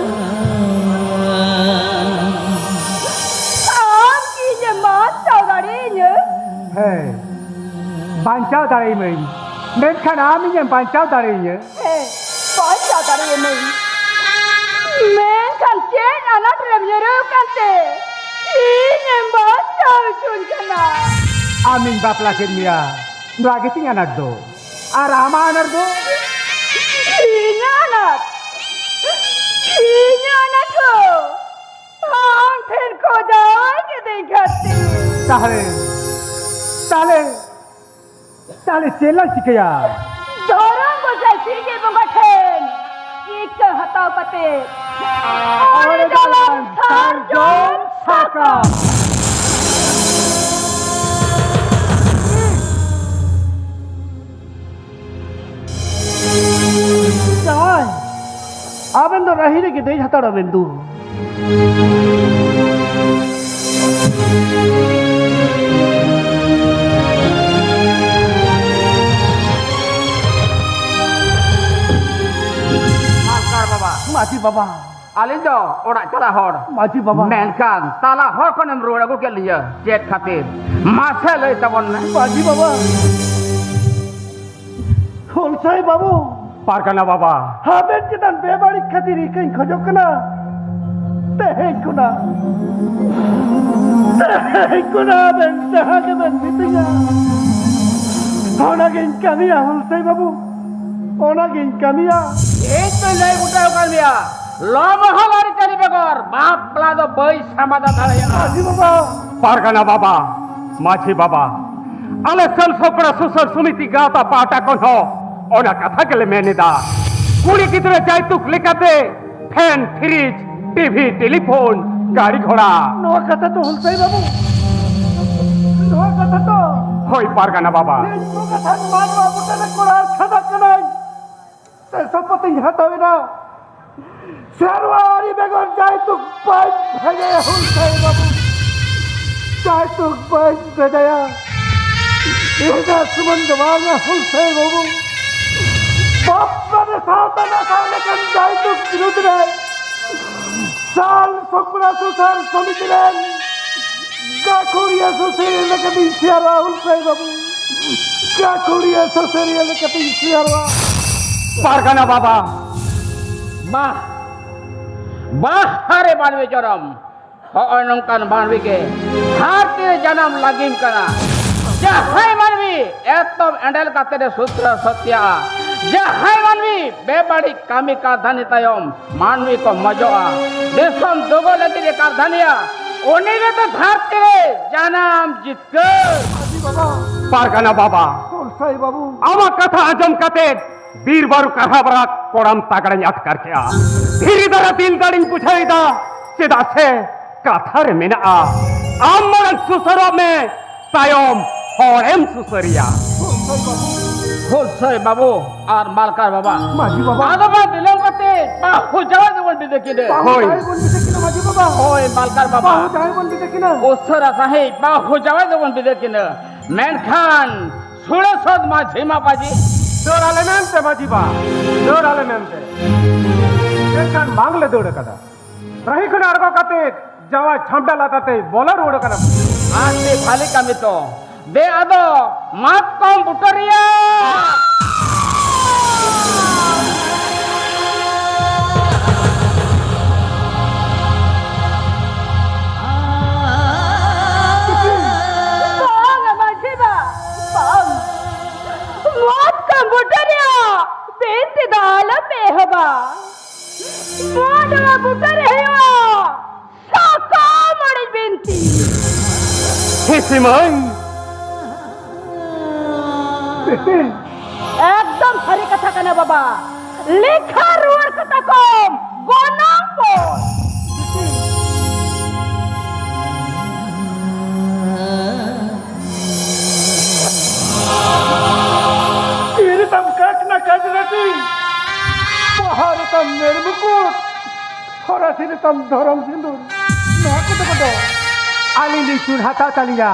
ᱟᱢ ᱠᱤ ᱤᱧᱮᱢ ᱵᱟᱧᱪᱟᱣ ᱫᱟᱲᱮᱭᱟᱹᱧᱟᱹ? ᱦᱮᱸ, ᱵᱟᱧᱪᱟᱣ ᱫᱟᱲᱮᱭᱟᱹᱢᱟᱹᱧ, ᱢᱮᱱᱠᱷᱟᱱ ᱟᱢ ᱤᱧᱮᱢ ᱵᱟᱧᱪᱟᱣ ᱫᱟᱲᱮᱭᱟᱹᱧᱟᱹ? ᱦᱮᱸ, ᱵᱟᱧᱪᱟᱣ ᱫᱟᱲᱮᱭᱟᱹᱢᱟᱹᱧ᱾ ᱢᱮᱱᱠᱷᱟᱱ ᱪᱮᱫ ᱟᱱᱟᱴ ᱨᱮᱢ ᱧᱩᱨᱩ ᱟᱠᱟᱱ ᱛᱮ ᱤᱧᱮᱢ ᱵᱟᱧᱪᱟᱣ ᱦᱚᱪᱚᱧ ᱠᱟᱱᱟ? ᱟᱢᱤᱧ ᱵᱟᱯᱞᱟ ᱠᱮᱫ ᱢᱮᱭᱟ, ᱱᱚᱣᱟ ᱜᱮᱛᱤᱧ ᱟᱱᱟᱴ ᱫᱚ᱾ ᱟᱨ ᱟᱢᱟᱜ ᱟᱱᱟᱴ ᱫᱚ? ᱤᱧᱟᱹᱜ ᱟᱱᱟᱴ? ᱤᱧᱟᱹᱜ ᱟᱱᱟᱴ ᱦᱚᱸ ᱟᱢ ᱴᱷᱮᱱ ᱠᱷᱚᱡᱟᱣ ᱠᱤᱫᱟᱹᱧ ᱠᱷᱟᱹᱛᱤᱨ᱾ ᱛᱟᱦᱞᱮ, ᱛᱟᱦᱞᱮ, ᱛᱟᱦᱞᱮ ᱪᱮᱫ ᱞᱟᱝ ᱪᱤᱠᱟᱹᱭᱟ? ᱫᱷᱚᱨᱚᱢ ᱜᱚᱸᱥᱟᱭ ᱥᱤᱸᱜᱮ ᱵᱚᱸᱜᱟ ᱴᱷᱮᱱ ᱤᱠᱟᱹ ᱦᱟᱛᱟᱣ ᱠᱟᱛᱮ ᱚᱸᱰᱮ ᱫᱚᱞᱟᱝ ᱥᱟᱨᱡᱚᱢ ᱥᱟᱠᱟᱢ᱾ ᱡᱟᱶᱟᱭ, ᱟᱵᱮᱱ ᱫᱚ ᱨᱟᱹᱦᱤ ᱨᱮᱜᱮ ᱫᱮᱡ ᱦᱟᱛᱟᱲ ᱟᱵᱮᱱ ᱫᱩ᱾ ᱵᱟᱵᱟ᱾ ᱟᱹᱞᱤᱧ ᱫᱚ ᱚᱲᱟᱜ ᱪᱟᱞᱟᱜ ᱦᱚᱲ᱾ ᱢᱟᱹᱡᱷᱤ ᱵᱟᱵᱟ᱾ ᱢᱮᱱᱠᱷᱟᱱ ᱛᱟᱞᱟ ᱦᱚᱨ ᱠᱷᱚᱱᱮᱢ ᱨᱩᱣᱟᱹᱲ ᱟᱹᱜᱩ ᱠᱮᱫ ᱞᱤᱧᱟᱹ, ᱪᱮᱫ ᱠᱷᱟᱹᱛᱤᱨ? ᱢᱟᱥᱮ ᱞᱟᱹᱭ ᱛᱟᱵᱚᱱ ᱢᱮ᱾ ᱢᱟᱹᱡᱷᱤ ᱵᱟᱵᱟ, ᱦᱩᱞᱥᱟᱹᱭ ᱵᱟᱹᱵᱩ᱾ ᱯᱟᱨᱜᱟᱱᱟ ᱵᱟᱵᱟ᱾ ᱟᱵᱮᱱ ᱪᱮᱛᱟᱱ ᱵᱮᱵᱟᱹᱲᱤᱡ ᱠᱷᱟᱹᱛᱤᱨ ᱤᱠᱟᱹᱧ ᱠᱷᱚᱡᱚᱜ ᱠᱟᱱᱟ᱾ ᱛᱮᱦᱮᱧ ᱠᱷᱚᱱᱟᱜ, ᱛᱮᱦᱮᱧ ᱠᱷᱚᱱᱟᱜ ᱟᱵᱮᱱ ᱡᱟᱦᱟᱸ ᱜᱮᱵᱮᱱ ᱢᱤᱛᱟᱹᱧᱟ, ᱚᱱᱟᱜᱤᱧ ᱠᱟᱹᱢᱤᱭᱟ ᱦᱩᱞᱥᱟᱹᱭ ᱵᱟᱹᱵᱩ, ᱚᱱᱟᱜᱤᱧ ᱠᱟᱹᱢᱤᱭᱟ᱾ ᱤᱧ ᱛᱚᱧ ᱞᱟᱹᱭ ᱵᱩᱴᱟᱹ ᱟᱠᱟᱫ ᱢᱮᱭᱟ, ᱞᱚ ᱢᱚᱦᱚᱞ ᱟᱹᱨᱤᱪᱟᱹᱞᱤ ᱵᱮᱜᱚᱨ ᱵᱟᱯᱞᱟ ᱫᱚ ᱵᱟᱹᱧ ᱥᱟᱢᱟᱫᱟ ᱫᱟᱲᱮᱭᱟᱜᱼᱟ᱾ ᱢᱟᱹᱡᱷᱤ ᱵᱟᱵᱟ᱾ ᱯᱟᱨᱜᱟᱱᱟ ᱵᱟᱵᱟ, ᱢᱟᱹᱡᱷᱤ ᱵᱟᱵᱟ, ᱟᱞᱮ ᱥᱟᱞ ᱥᱚᱠᱲᱟ ᱥᱩᱥᱟᱹᱨ ᱥᱚᱢᱤᱛᱤ ᱜᱟᱶᱛᱟ ᱯᱟᱦᱴᱟ ᱠᱷᱚᱱ ᱦᱚᱸ ᱚᱱᱟ ᱠᱟᱛᱷᱟ ᱜᱮᱞᱮ ᱢᱮᱱ ᱮᱫᱟ᱾ ᱠᱩᱲᱤ ᱜᱤᱫᱽᱨᱟᱹ ᱡᱟᱭᱛᱩᱠ ᱞᱮᱠᱟᱛᱮ ᱯᱷᱮᱱ, ᱯᱷᱨᱤᱡᱽ, ᱴᱤᱵᱷᱤ, ᱴᱮᱞᱤᱯᱷᱳᱱ, ᱜᱟᱹᱲᱤ ᱜᱷᱚᱲᱟ᱾ ᱱᱚᱣᱟ ᱠᱟᱛᱷᱟ ᱫᱚ ᱦᱩᱞᱥᱟᱹᱭ ᱵᱟᱹᱵᱩ, ᱱᱚᱣᱟ ᱠᱟᱛᱷᱟ ᱫᱚ ᱦᱳᱭ, ᱯᱟᱨᱜᱟᱱᱟ ᱵᱟᱵᱟ᱾ ᱤᱧ ᱠᱚ ᱠᱟᱛᱷᱟ ᱢᱟᱱᱣᱟ ᱵᱩᱴᱟᱹ ᱨᱮ ᱠᱚᱲᱟ ᱪᱷᱟᱰᱟ ᱠᱟᱹᱱᱟᱹᱧ᱾ ᱥᱮ ᱥᱚᱯᱚᱛᱤᱧ ᱦᱟᱛᱟᱣ ᱮᱫᱟ᱾ ᱥᱮᱨᱣᱟ ᱟᱹᱨᱤ ᱵᱮᱜᱚᱨ ᱡᱟᱭᱛᱩᱠ ᱵᱟᱹᱧ ᱵᱷᱮᱡᱟᱭᱟ ᱦᱩᱞᱥᱟᱹᱭ ᱵᱟᱹᱵᱩ᱾ ᱡᱟᱭᱛᱩᱠ ᱵᱟᱹᱧ ᱵᱷᱮᱡᱟᱭᱟ᱾ ᱤᱱᱟᱹ ᱥᱩᱢᱩᱝ ᱫᱚ ᱵᱟᱝᱟ ᱦᱩᱞᱥᱟᱹᱭ ᱵᱟᱹᱵᱩ᱾ ᱵᱟᱯᱞᱟ ᱨᱮ ᱥᱟᱶᱛᱟ ᱱᱟᱥᱟᱣ ᱞᱮᱠᱟᱱ ᱡᱟᱭᱛᱩᱠ ᱵᱤᱨᱩᱫᱽ ᱨᱮ ᱥᱟᱞ ᱥᱚᱠᱲᱟ ᱥᱩᱥᱟᱹᱨ ᱥᱚᱢᱤᱛᱤ ᱨᱮᱱ ᱜᱟᱹᱠᱷᱩᱲᱤᱭᱟᱹ ᱥᱩᱥᱟᱹᱨᱤᱭᱟᱹ ᱞᱮᱠᱟᱛᱤᱧ ᱥᱮᱭᱟᱨᱚᱜᱼᱟ ᱦᱩᱞᱥᱟᱹᱭ ᱵᱟᱹᱵᱩ᱾ ᱜᱟᱹᱠᱷᱩᱲᱤᱭᱟᱹ ᱥᱩᱥᱟᱹᱨᱤᱭᱟᱹ ᱞᱮᱠᱟᱛᱤᱧ ᱥᱮᱭᱟᱨᱚᱜᱼᱟ᱾ ᱯᱟᱨᱜᱟᱱᱟ ᱵᱟᱵᱟ᱾ ᱢᱟ, ᱵᱟᱦᱟ ᱨᱮ ᱢᱟᱹᱱᱢᱤ ᱡᱚᱱᱚᱢ᱾ ᱦᱚᱸᱜᱼᱚᱭ ᱱᱚᱝᱠᱟᱱ ᱢᱟᱹᱱᱢᱤ ᱜᱮ ᱫᱷᱟᱹᱨᱛᱤ ᱨᱮ ᱡᱟᱱᱟᱢ ᱞᱟᱹᱜᱤᱢ ᱠᱟᱱᱟ᱾ ᱡᱟᱦᱟᱸᱭ ᱢᱟᱹᱱᱢᱤ ᱮᱛᱚᱢ ᱮᱸᱰᱮᱞ ᱠᱟᱛᱮ ᱮ ᱥᱩᱛᱨᱟ ᱥᱚᱛᱭᱟᱜᱼᱟ, ᱡᱟᱦᱟᱸᱭ ᱢᱟᱹᱱᱢᱤ ᱵᱮᱵᱟᱹᱲᱤᱡ ᱠᱟᱹᱢᱤ ᱠᱟᱨᱫᱷᱟᱹᱱᱤ ᱛᱟᱭᱚᱢ ᱢᱟᱹᱱᱢᱤ ᱠᱚ ᱢᱚᱡᱚᱜᱼᱟ, ᱫᱤᱥᱚᱢ ᱫᱩᱜᱟᱹ ᱞᱟᱹᱜᱤᱫ ᱮ ᱠᱟᱨᱫᱷᱟᱹᱱᱤᱭᱟ, ᱩᱱᱤ ᱜᱮᱛᱚ ᱫᱷᱟᱹᱨᱛᱤ ᱨᱮ ᱡᱟᱱᱟᱢ ᱡᱤᱛᱠᱟᱹᱨ᱾ ᱢᱟᱹᱡᱷᱤ ᱵᱟᱵᱟ᱾ ᱯᱟᱨᱜᱟᱱᱟ ᱵᱟᱵᱟ᱾ ᱦᱩᱞᱥᱟᱹᱭ ᱵᱟᱹᱵᱩ᱾ ᱟᱢᱟᱜ ᱠᱟᱛᱷᱟ ᱟᱸᱡᱚᱢ ᱠᱟᱛᱮ ᱵᱤᱨ ᱵᱟᱹᱨᱩ ᱠᱟᱨᱦᱟ ᱵᱟᱲᱟ ᱠᱚᱲᱟᱢ ᱛᱟᱜᱲᱟᱧ ᱟᱴᱠᱟᱨ ᱠᱮᱜᱼᱟ᱾ ᱫᱷᱤᱨᱤ ᱫᱟᱨᱟ ᱫᱤᱞ ᱫᱟᱲᱮᱧ ᱵᱩᱡᱷᱟᱹᱣ ᱮᱫᱟ, ᱪᱮᱫᱟᱜ ᱥᱮ ᱠᱟᱛᱷᱟ ᱨᱮ ᱢᱮᱱᱟᱜᱼᱟ, ᱟᱢ ᱢᱟᱲᱟᱝ ᱥᱩᱥᱟᱹᱨᱚᱜ ᱢᱮ, ᱛᱟᱭᱚᱢ ᱦᱚᱲᱮᱢ ᱥᱩᱥᱟᱹᱨᱤᱭᱟ᱾ ᱦᱩᱞᱥᱟᱹᱭ ᱵᱟᱹᱵᱩ, ᱦᱩᱞᱥᱟᱹᱭ ᱵᱟᱹᱵᱩ ᱟᱨ ᱢᱟᱞᱠᱟᱨ ᱵᱟᱵᱟ᱾ ᱢᱟᱹᱡᱷᱤ ᱵᱟᱵᱟ᱾ ᱟᱫᱚ ᱢᱟ ᱵᱤᱞᱚᱢ ᱠᱟᱛᱮ ᱵᱟᱹᱦᱩ ᱡᱟᱶᱟᱭ ᱫᱚᱵᱚᱱ ᱵᱤᱫᱟᱹ ᱠᱤᱱᱟ᱾ ᱵᱟᱹᱦᱩ ᱦᱳᱭ᱾ ᱡᱟᱶᱟᱭ ᱵᱚᱱ ᱵᱤᱫᱟᱹ ᱠᱤᱱᱟ, ᱢᱟᱹᱡᱷᱤ ᱵᱟᱵᱟ᱾ ᱦᱳᱭ, ᱢᱟᱞᱠᱟᱨ ᱵᱟᱵᱟ᱾ ᱵᱟᱹᱦᱩ ᱡᱟᱶᱟᱭ ᱵᱚᱱ ᱵᱤᱫᱟᱹ ᱠᱤᱱᱟ᱾ ᱩᱥᱟᱹᱨᱟ ᱥᱟᱺᱦᱤᱡ ᱵᱟᱹᱦᱩ ᱡᱟᱶᱟᱭ ᱫᱚᱵᱚᱱ ᱵᱤᱫᱟᱹ ᱠᱤᱱᱟ᱾ ᱢᱮᱱᱠᱷᱟᱱ ᱥᱩᱲᱟᱹ ᱥᱚᱫ ᱢᱟᱹᱡᱷᱤ ᱢᱟᱯᱟᱡᱤ᱾ ᱫᱟᱹᱲ ᱟᱞᱮ ᱢᱮᱱᱛᱮ ᱢᱟᱹᱡᱷᱤ ᱵᱟ, ᱫᱟᱹᱲ ᱟᱞᱮ ᱢᱮᱱᱛᱮ᱾ ᱢᱮᱱᱠᱷᱟᱱ ᱵᱟᱝᱞᱮ ᱫᱟᱹᱲ ᱟᱠᱟᱫᱟ᱾ ᱨᱟᱹᱦᱤ ᱠᱷᱚᱱ ᱟᱬᱜᱚ ᱠᱟᱛᱮ ᱡᱟᱶᱟᱭ ᱪᱷᱟᱢᱰᱟ ᱞᱟᱛᱟᱨ ᱛᱮᱭ ᱵᱚᱞᱚ ᱨᱩᱣᱟᱹᱲ ᱟᱠᱟᱱᱟ᱾ ᱟᱨ ᱥᱮ ᱵᱷᱟᱞᱮ ᱠᱟᱹᱢᱤ ᱛᱚ᱾ ᱫᱮ ᱟᱫᱚ ᱢᱟᱛᱠᱚᱢ ᱵᱩᱴᱟᱹ ᱨᱮᱭᱟᱜ᱾ ᱵᱟᱝ, ᱢᱟᱹᱡᱷᱤ ᱵᱟ, ᱵᱟᱝ᱾ ᱢᱟᱛᱠᱚᱢ ᱵᱩᱴᱟᱹ ᱨᱮᱭᱟᱜ ᱵᱤᱱᱛᱤ ᱫᱚ ᱟᱞᱚᱯᱮ ᱮᱦᱚᱵᱟ᱾ ᱱᱚᱣᱟ ᱱᱚᱣᱟ ᱵᱩᱴᱟᱹ ᱨᱮ ᱦᱩᱭᱩᱜᱼᱟ ᱥᱟᱠᱟᱢ ᱚᱲᱮᱡ ᱵᱤᱱᱛᱤ᱾ ᱦᱤᱥᱤ ᱢᱟᱹᱭ᱾ ᱵᱤᱴᱤ᱾ ᱮᱠᱫᱚᱢ ᱥᱟᱹᱨᱤ ᱠᱟᱛᱷᱟ ᱠᱟᱱᱟ ᱵᱟᱵᱟ᱾ ᱞᱮᱠᱷᱟ ᱨᱩᱣᱟᱹᱲ ᱠᱟᱛᱟ ᱠᱚᱢ ᱜᱚᱱᱚᱝ ᱠᱚ᱾ ᱛᱤ ᱨᱮᱛᱟᱢ ᱠᱟᱠᱱᱟ ᱠᱟᱡᱽᱨᱟᱴᱤ, ᱵᱚᱦᱚᱜ ᱨᱮᱛᱟᱢ ᱢᱮᱲ ᱢᱩᱠᱩᱴ, ᱦᱚᱨᱟᱥᱤ ᱨᱮᱛᱟᱢ ᱫᱷᱚᱨᱚᱢ ᱥᱤᱸᱫᱩᱨ, ᱱᱚᱣᱟ ᱠᱚᱫᱚ ᱠᱚᱫᱚ ᱟᱹᱞᱤᱧ ᱞᱤᱧ ᱪᱩᱱ ᱦᱟᱛᱟᱣ ᱛᱟᱹᱞᱤᱧᱟ᱾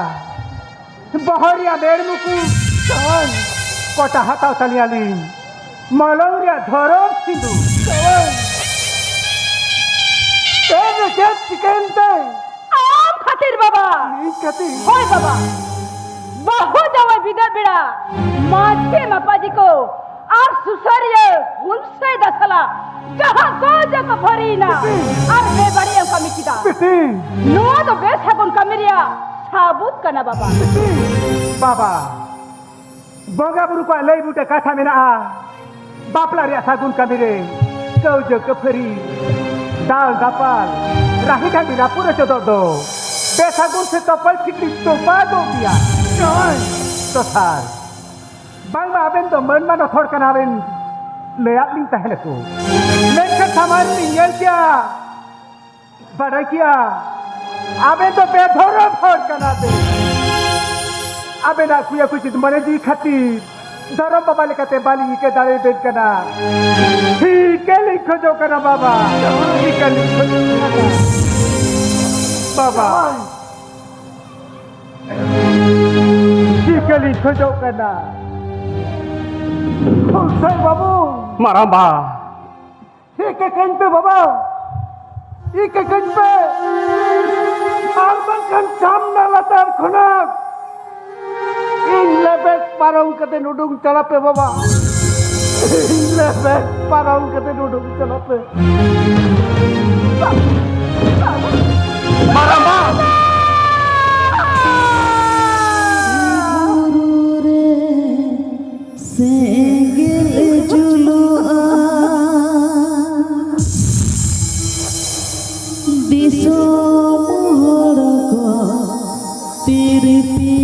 ᱵᱚᱦᱚᱜ ᱨᱮᱭᱟᱜ ᱢᱮᱲ ᱢᱩᱠᱩᱴ, ᱠᱚᱴᱟ ᱦᱟᱛᱟᱣ ᱛᱟᱹᱞᱤᱧᱟ ᱞᱤᱧ᱾ ᱢᱚᱞᱚᱝ ᱨᱮᱭᱟᱜ ᱫᱷᱚᱨᱚᱢ ᱥᱤᱸᱫᱩᱨ᱾ ᱛᱮᱦᱮᱧ ᱫᱚ ᱪᱮᱫ ᱪᱤᱠᱟᱹᱭᱮᱱ ᱛᱮ? ᱟᱢ ᱠᱷᱟᱹᱛᱤᱨ ᱵᱟᱵᱟ᱾ ᱤᱧ ᱠᱷᱟᱹᱛᱤᱨ? ᱦᱳᱭ ᱵᱟᱵᱟ, ᱵᱟᱹᱦᱩ ᱡᱟᱶᱟᱭ ᱵᱤᱫᱟᱹ ᱵᱮᱲᱟ ᱢᱟᱹᱡᱷᱤ ᱢᱟᱯᱟᱡᱤ ᱠᱚ ᱟᱨ ᱥᱩᱥᱟᱹᱨᱤᱭᱟᱹ ᱦᱩᱞᱥᱟᱹᱭ ᱫᱟᱥᱟᱞᱟ ᱡᱟᱦᱟᱸ ᱠᱚ ᱡᱟᱠᱚ ᱯᱷᱟᱹᱨᱤᱭᱮᱱᱟ ᱟᱨ ᱵᱮᱵᱟᱹᱲᱤᱡ ᱮᱢ ᱠᱟᱹᱢᱤ ᱠᱮᱫᱟ᱾ ᱵᱤᱴᱤ᱾ ᱱᱚᱣᱟ ᱫᱚ ᱵᱮᱥᱟᱹᱜᱩᱱ ᱠᱟᱹᱢᱤ ᱨᱮᱭᱟᱜ ᱥᱟᱹᱵᱩᱛ ᱠᱟᱱᱟ ᱵᱟᱵᱟ᱾ ᱵᱤᱴᱤ᱾ ᱵᱟᱵᱟ, ᱵᱚᱸᱜᱟ ᱵᱩᱨᱩ ᱠᱚᱣᱟᱜ ᱞᱟᱹᱭ ᱵᱩᱴᱟᱹ ᱠᱟᱛᱷᱟ ᱢᱮᱱᱟᱜᱼᱟ, ᱵᱟᱯᱞᱟ ᱨᱮᱭᱟᱜ ᱥᱟᱹᱜᱩᱱ ᱠᱟᱹᱢᱤ ᱨᱮ ᱠᱟᱹᱣᱡᱟᱹ ᱠᱟᱹᱯᱷᱟᱹᱨᱤ, ᱫᱟᱞ ᱫᱟᱯᱟᱞ, ᱨᱟᱹᱦᱤ ᱰᱟᱹᱦᱤ ᱨᱟᱹᱯᱩᱫ ᱚᱪᱚ ᱫᱚ ᱵᱮᱥᱟᱹᱜᱩᱱ ᱥᱮ ᱛᱚᱯᱚᱞ ᱴᱷᱤᱠ ᱞᱤᱧ ᱛᱚᱯᱟ ᱜᱚᱜ ᱜᱮᱭᱟ᱾ ᱫᱚᱥᱟᱨ, ᱵᱟᱝᱢᱟ ᱟᱵᱮᱱ ᱫᱚ ᱢᱟᱹᱱ ᱢᱟᱱᱚᱛ ᱦᱚᱲ ᱠᱟᱱᱟ ᱵᱮᱱ, ᱞᱟᱹᱭᱟᱫ ᱞᱤᱧ ᱛᱟᱦᱮᱸ ᱱᱟᱠᱚ, ᱢᱮᱱᱠᱷᱟᱱ ᱥᱟᱢᱟᱝ ᱨᱮᱞᱤᱧ ᱧᱮᱞ ᱠᱮᱜᱼᱟ, ᱵᱟᱰᱟᱭ ᱠᱮᱜᱼᱟ, ᱟᱵᱮᱱ ᱫᱚ ᱵᱮᱫᱷᱚᱨᱚᱢ ᱦᱚᱲ ᱠᱟᱱᱟ ᱵᱮᱱ᱾ ᱟᱵᱮᱱᱟᱜ ᱠᱩᱭᱟᱹ ᱠᱩᱪᱤᱛ ᱢᱚᱱᱮ ᱡᱤᱣᱤ ᱠᱷᱟᱹᱛᱤᱨ ᱫᱷᱚᱨᱚᱢ ᱵᱟᱵᱟ ᱞᱮᱠᱟᱛᱮ ᱵᱟᱹᱞᱤᱧ ᱤᱠᱟᱹ ᱫᱟᱲᱮᱭᱟᱵᱮᱱ ᱠᱟᱱᱟ᱾ ᱴᱷᱤᱠᱟᱹ ᱞᱤᱧ ᱠᱷᱚᱡᱚᱜ ᱠᱟᱱᱟ ᱵᱟᱵᱟ, ᱴᱷᱤᱠᱟᱹ ᱞᱤᱧ ᱠᱷᱚᱡᱚᱜ ᱠᱟᱱᱟ ᱵᱟᱵᱟ, ᱴᱷᱤᱠᱟᱹ ᱞᱤᱧ ᱠᱷᱚᱡᱚᱜ ᱠᱟᱱᱟ᱾ ᱦᱩᱞᱥᱟᱹᱭ ᱵᱟᱹᱵᱩ᱾ ᱢᱟᱨᱟᱝᱵᱟ᱾ ᱤᱠᱟᱹ ᱠᱟᱹᱧ ᱯᱮ ᱵᱟᱵᱟ, ᱤᱠᱟᱹ ᱠᱟᱹᱧ ᱯᱮ, ᱟᱨ ᱵᱟᱝᱠᱷᱟᱱ ᱪᱷᱟᱢᱰᱟ ᱞᱟᱛᱟᱨ ᱠᱷᱚᱱᱟᱜ ᱤᱧ ᱞᱮᱵᱮᱫ ᱯᱟᱨᱚᱢ ᱠᱟᱛᱮ ᱩᱰᱩᱝ ᱪᱟᱞᱟᱜ ᱯᱮ ᱵᱟᱵᱟ, ᱤᱧ ᱞᱮᱵᱮᱫ ᱯᱟᱨᱚᱢ ᱠᱟᱛᱮ ᱩᱰᱩᱝ ᱪᱟᱞᱟᱜ ᱯᱮ᱾ ᱢᱟᱨᱟᱢᱟ! ᱵᱩᱨᱩ ᱨᱮ ᱥᱮᱸᱜᱮᱞ ᱡᱩᱞᱩᱜᱼᱟ, ᱫᱤᱥᱚᱢ ᱦᱚᱲ ᱠᱚ ᱛᱤᱨᱯᱤ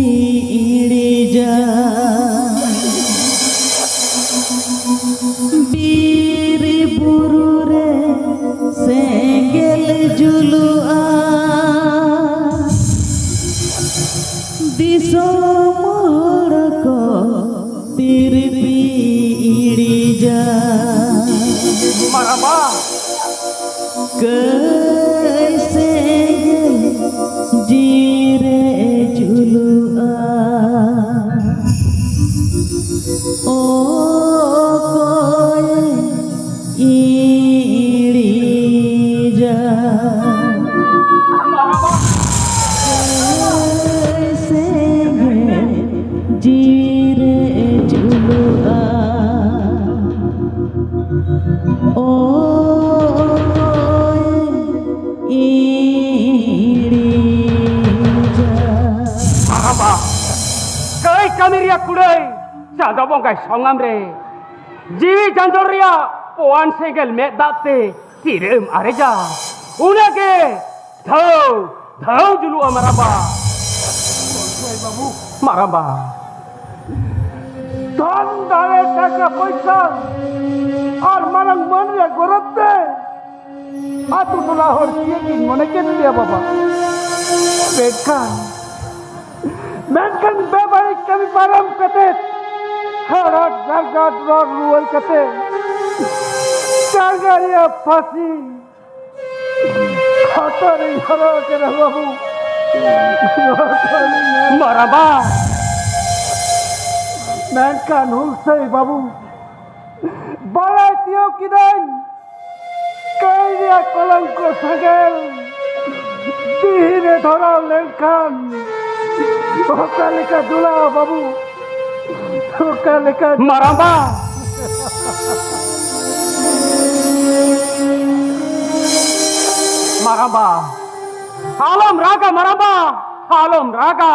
ᱤᱬᱤᱡᱟ᱾ ᱵᱤᱨ ᱵᱩᱨᱩ ᱨᱮ ᱥᱮᱸᱜᱮᱞ ᱡᱩᱞᱩᱜᱼᱟ, ᱫᱤᱥᱚᱢ ᱦᱚᱲ ᱠᱚ ᱛᱤᱨᱯᱤ ᱤᱬᱤᱡᱟ᱾ ᱢᱟᱨᱟᱢᱟ! ᱠᱟᱹᱭ ᱥᱮᱸᱜᱮᱞ ᱡᱤᱣᱤ ᱨᱮ ᱡᱩᱞᱩᱜᱼᱟ, ᱚᱠᱚᱭ ᱤᱬᱤᱡᱟ᱾ ᱥᱮᱸᱜᱮᱞ ᱡᱤᱣᱤ ᱨᱮ ᱡᱩᱞᱩᱜᱼᱟ, ᱚᱠᱚᱭ ᱤᱬᱤᱡᱟ᱾ ᱵᱟᱵᱟ, ᱠᱟᱹᱭ ᱠᱟᱹᱢᱤ ᱨᱮᱭᱟᱜ ᱠᱩᱲᱟᱹᱭ ᱪᱟᱸᱫᱚ ᱵᱚᱸᱜᱟᱭ ᱥᱚᱝᱟᱢ ᱨᱮ᱾ ᱡᱤᱣᱤ ᱡᱟᱸᱡᱚᱲ ᱨᱮᱭᱟᱜ ᱯᱚᱣᱟᱱ ᱥᱮᱸᱜᱮᱞ ᱢᱮᱫ ᱫᱟᱜ ᱛᱮ ᱛᱤᱨᱮᱢ ᱟᱨᱮᱡᱟ, ᱩᱱᱟᱹᱜ ᱜᱮ ᱫᱷᱟᱹᱣ ᱫᱷᱟᱹᱣ ᱡᱩᱞᱩᱜᱼᱟ ᱢᱟᱨᱟᱢᱵᱟ᱾ ᱢᱟᱨᱟᱢᱵᱟ, ᱫᱷᱚᱱ ᱫᱟᱲᱮ ᱴᱟᱠᱟ ᱯᱚᱭᱥᱟ ᱟᱨ ᱢᱟᱨᱟᱝ ᱢᱟᱹᱱ ᱨᱮᱭᱟᱜ ᱜᱚᱨᱚᱵ ᱛᱮ ᱟᱛᱳ ᱴᱚᱞᱟ ᱦᱚᱲ ᱪᱮᱫ ᱤᱧ ᱢᱚᱱᱮ ᱠᱮᱫ ᱯᱮᱭᱟ ᱵᱟᱵᱟ, ᱢᱮᱱᱠᱷᱟᱱ ᱢᱮᱱᱠᱷᱟᱱ ᱵᱮᱵᱟᱹᱲᱤᱡ ᱠᱟᱹᱢᱤ ᱯᱟᱨᱚᱢ ᱠᱟᱛᱮ, ᱦᱟᱲᱟᱜ ᱜᱟᱨᱜᱟᱴ ᱨᱚᱲ ᱨᱩᱣᱟᱹᱲ ᱠᱟᱛᱮ, ᱡᱟᱸᱜᱟ ᱨᱮᱭᱟᱜ ᱯᱷᱟᱹᱥᱤ ᱦᱟᱛᱟᱣ ᱨᱤᱧ ᱦᱟᱨᱟ ᱟᱠᱟᱱᱟ ᱵᱟᱹᱵᱩ᱾ ᱢᱟᱨᱟᱵᱟ᱾ ᱢᱮᱱᱠᱷᱟᱱ ᱦᱩᱞᱥᱟᱹᱭ ᱵᱟᱹᱵᱩ, ᱵᱟᱲᱟᱭ ᱛᱤᱭᱳᱜ ᱠᱤᱫᱟᱹᱧ, ᱠᱟᱹᱭ ᱨᱮᱭᱟᱜ ᱠᱚᱞᱚᱝᱠᱚ ᱥᱮᱸᱜᱮᱞ ᱫᱤᱦᱤ ᱨᱮ ᱫᱷᱚᱨᱟᱣ ᱞᱮᱱᱠᱷᱟᱱ ᱚᱠᱟ ᱞᱮᱠᱟ ᱡᱩᱞᱟᱜᱼᱟ ᱵᱟᱹᱵᱩ? ᱚᱠᱟ ᱞᱮᱠᱟ? ᱢᱟᱨᱟᱢᱵᱟ! ᱢᱟᱨᱟᱢᱵᱟ! ᱟᱞᱚᱢ ᱨᱟᱜᱟ ᱢᱟᱨᱟᱢᱵᱟ! ᱟᱞᱚᱢ ᱨᱟᱜᱟ!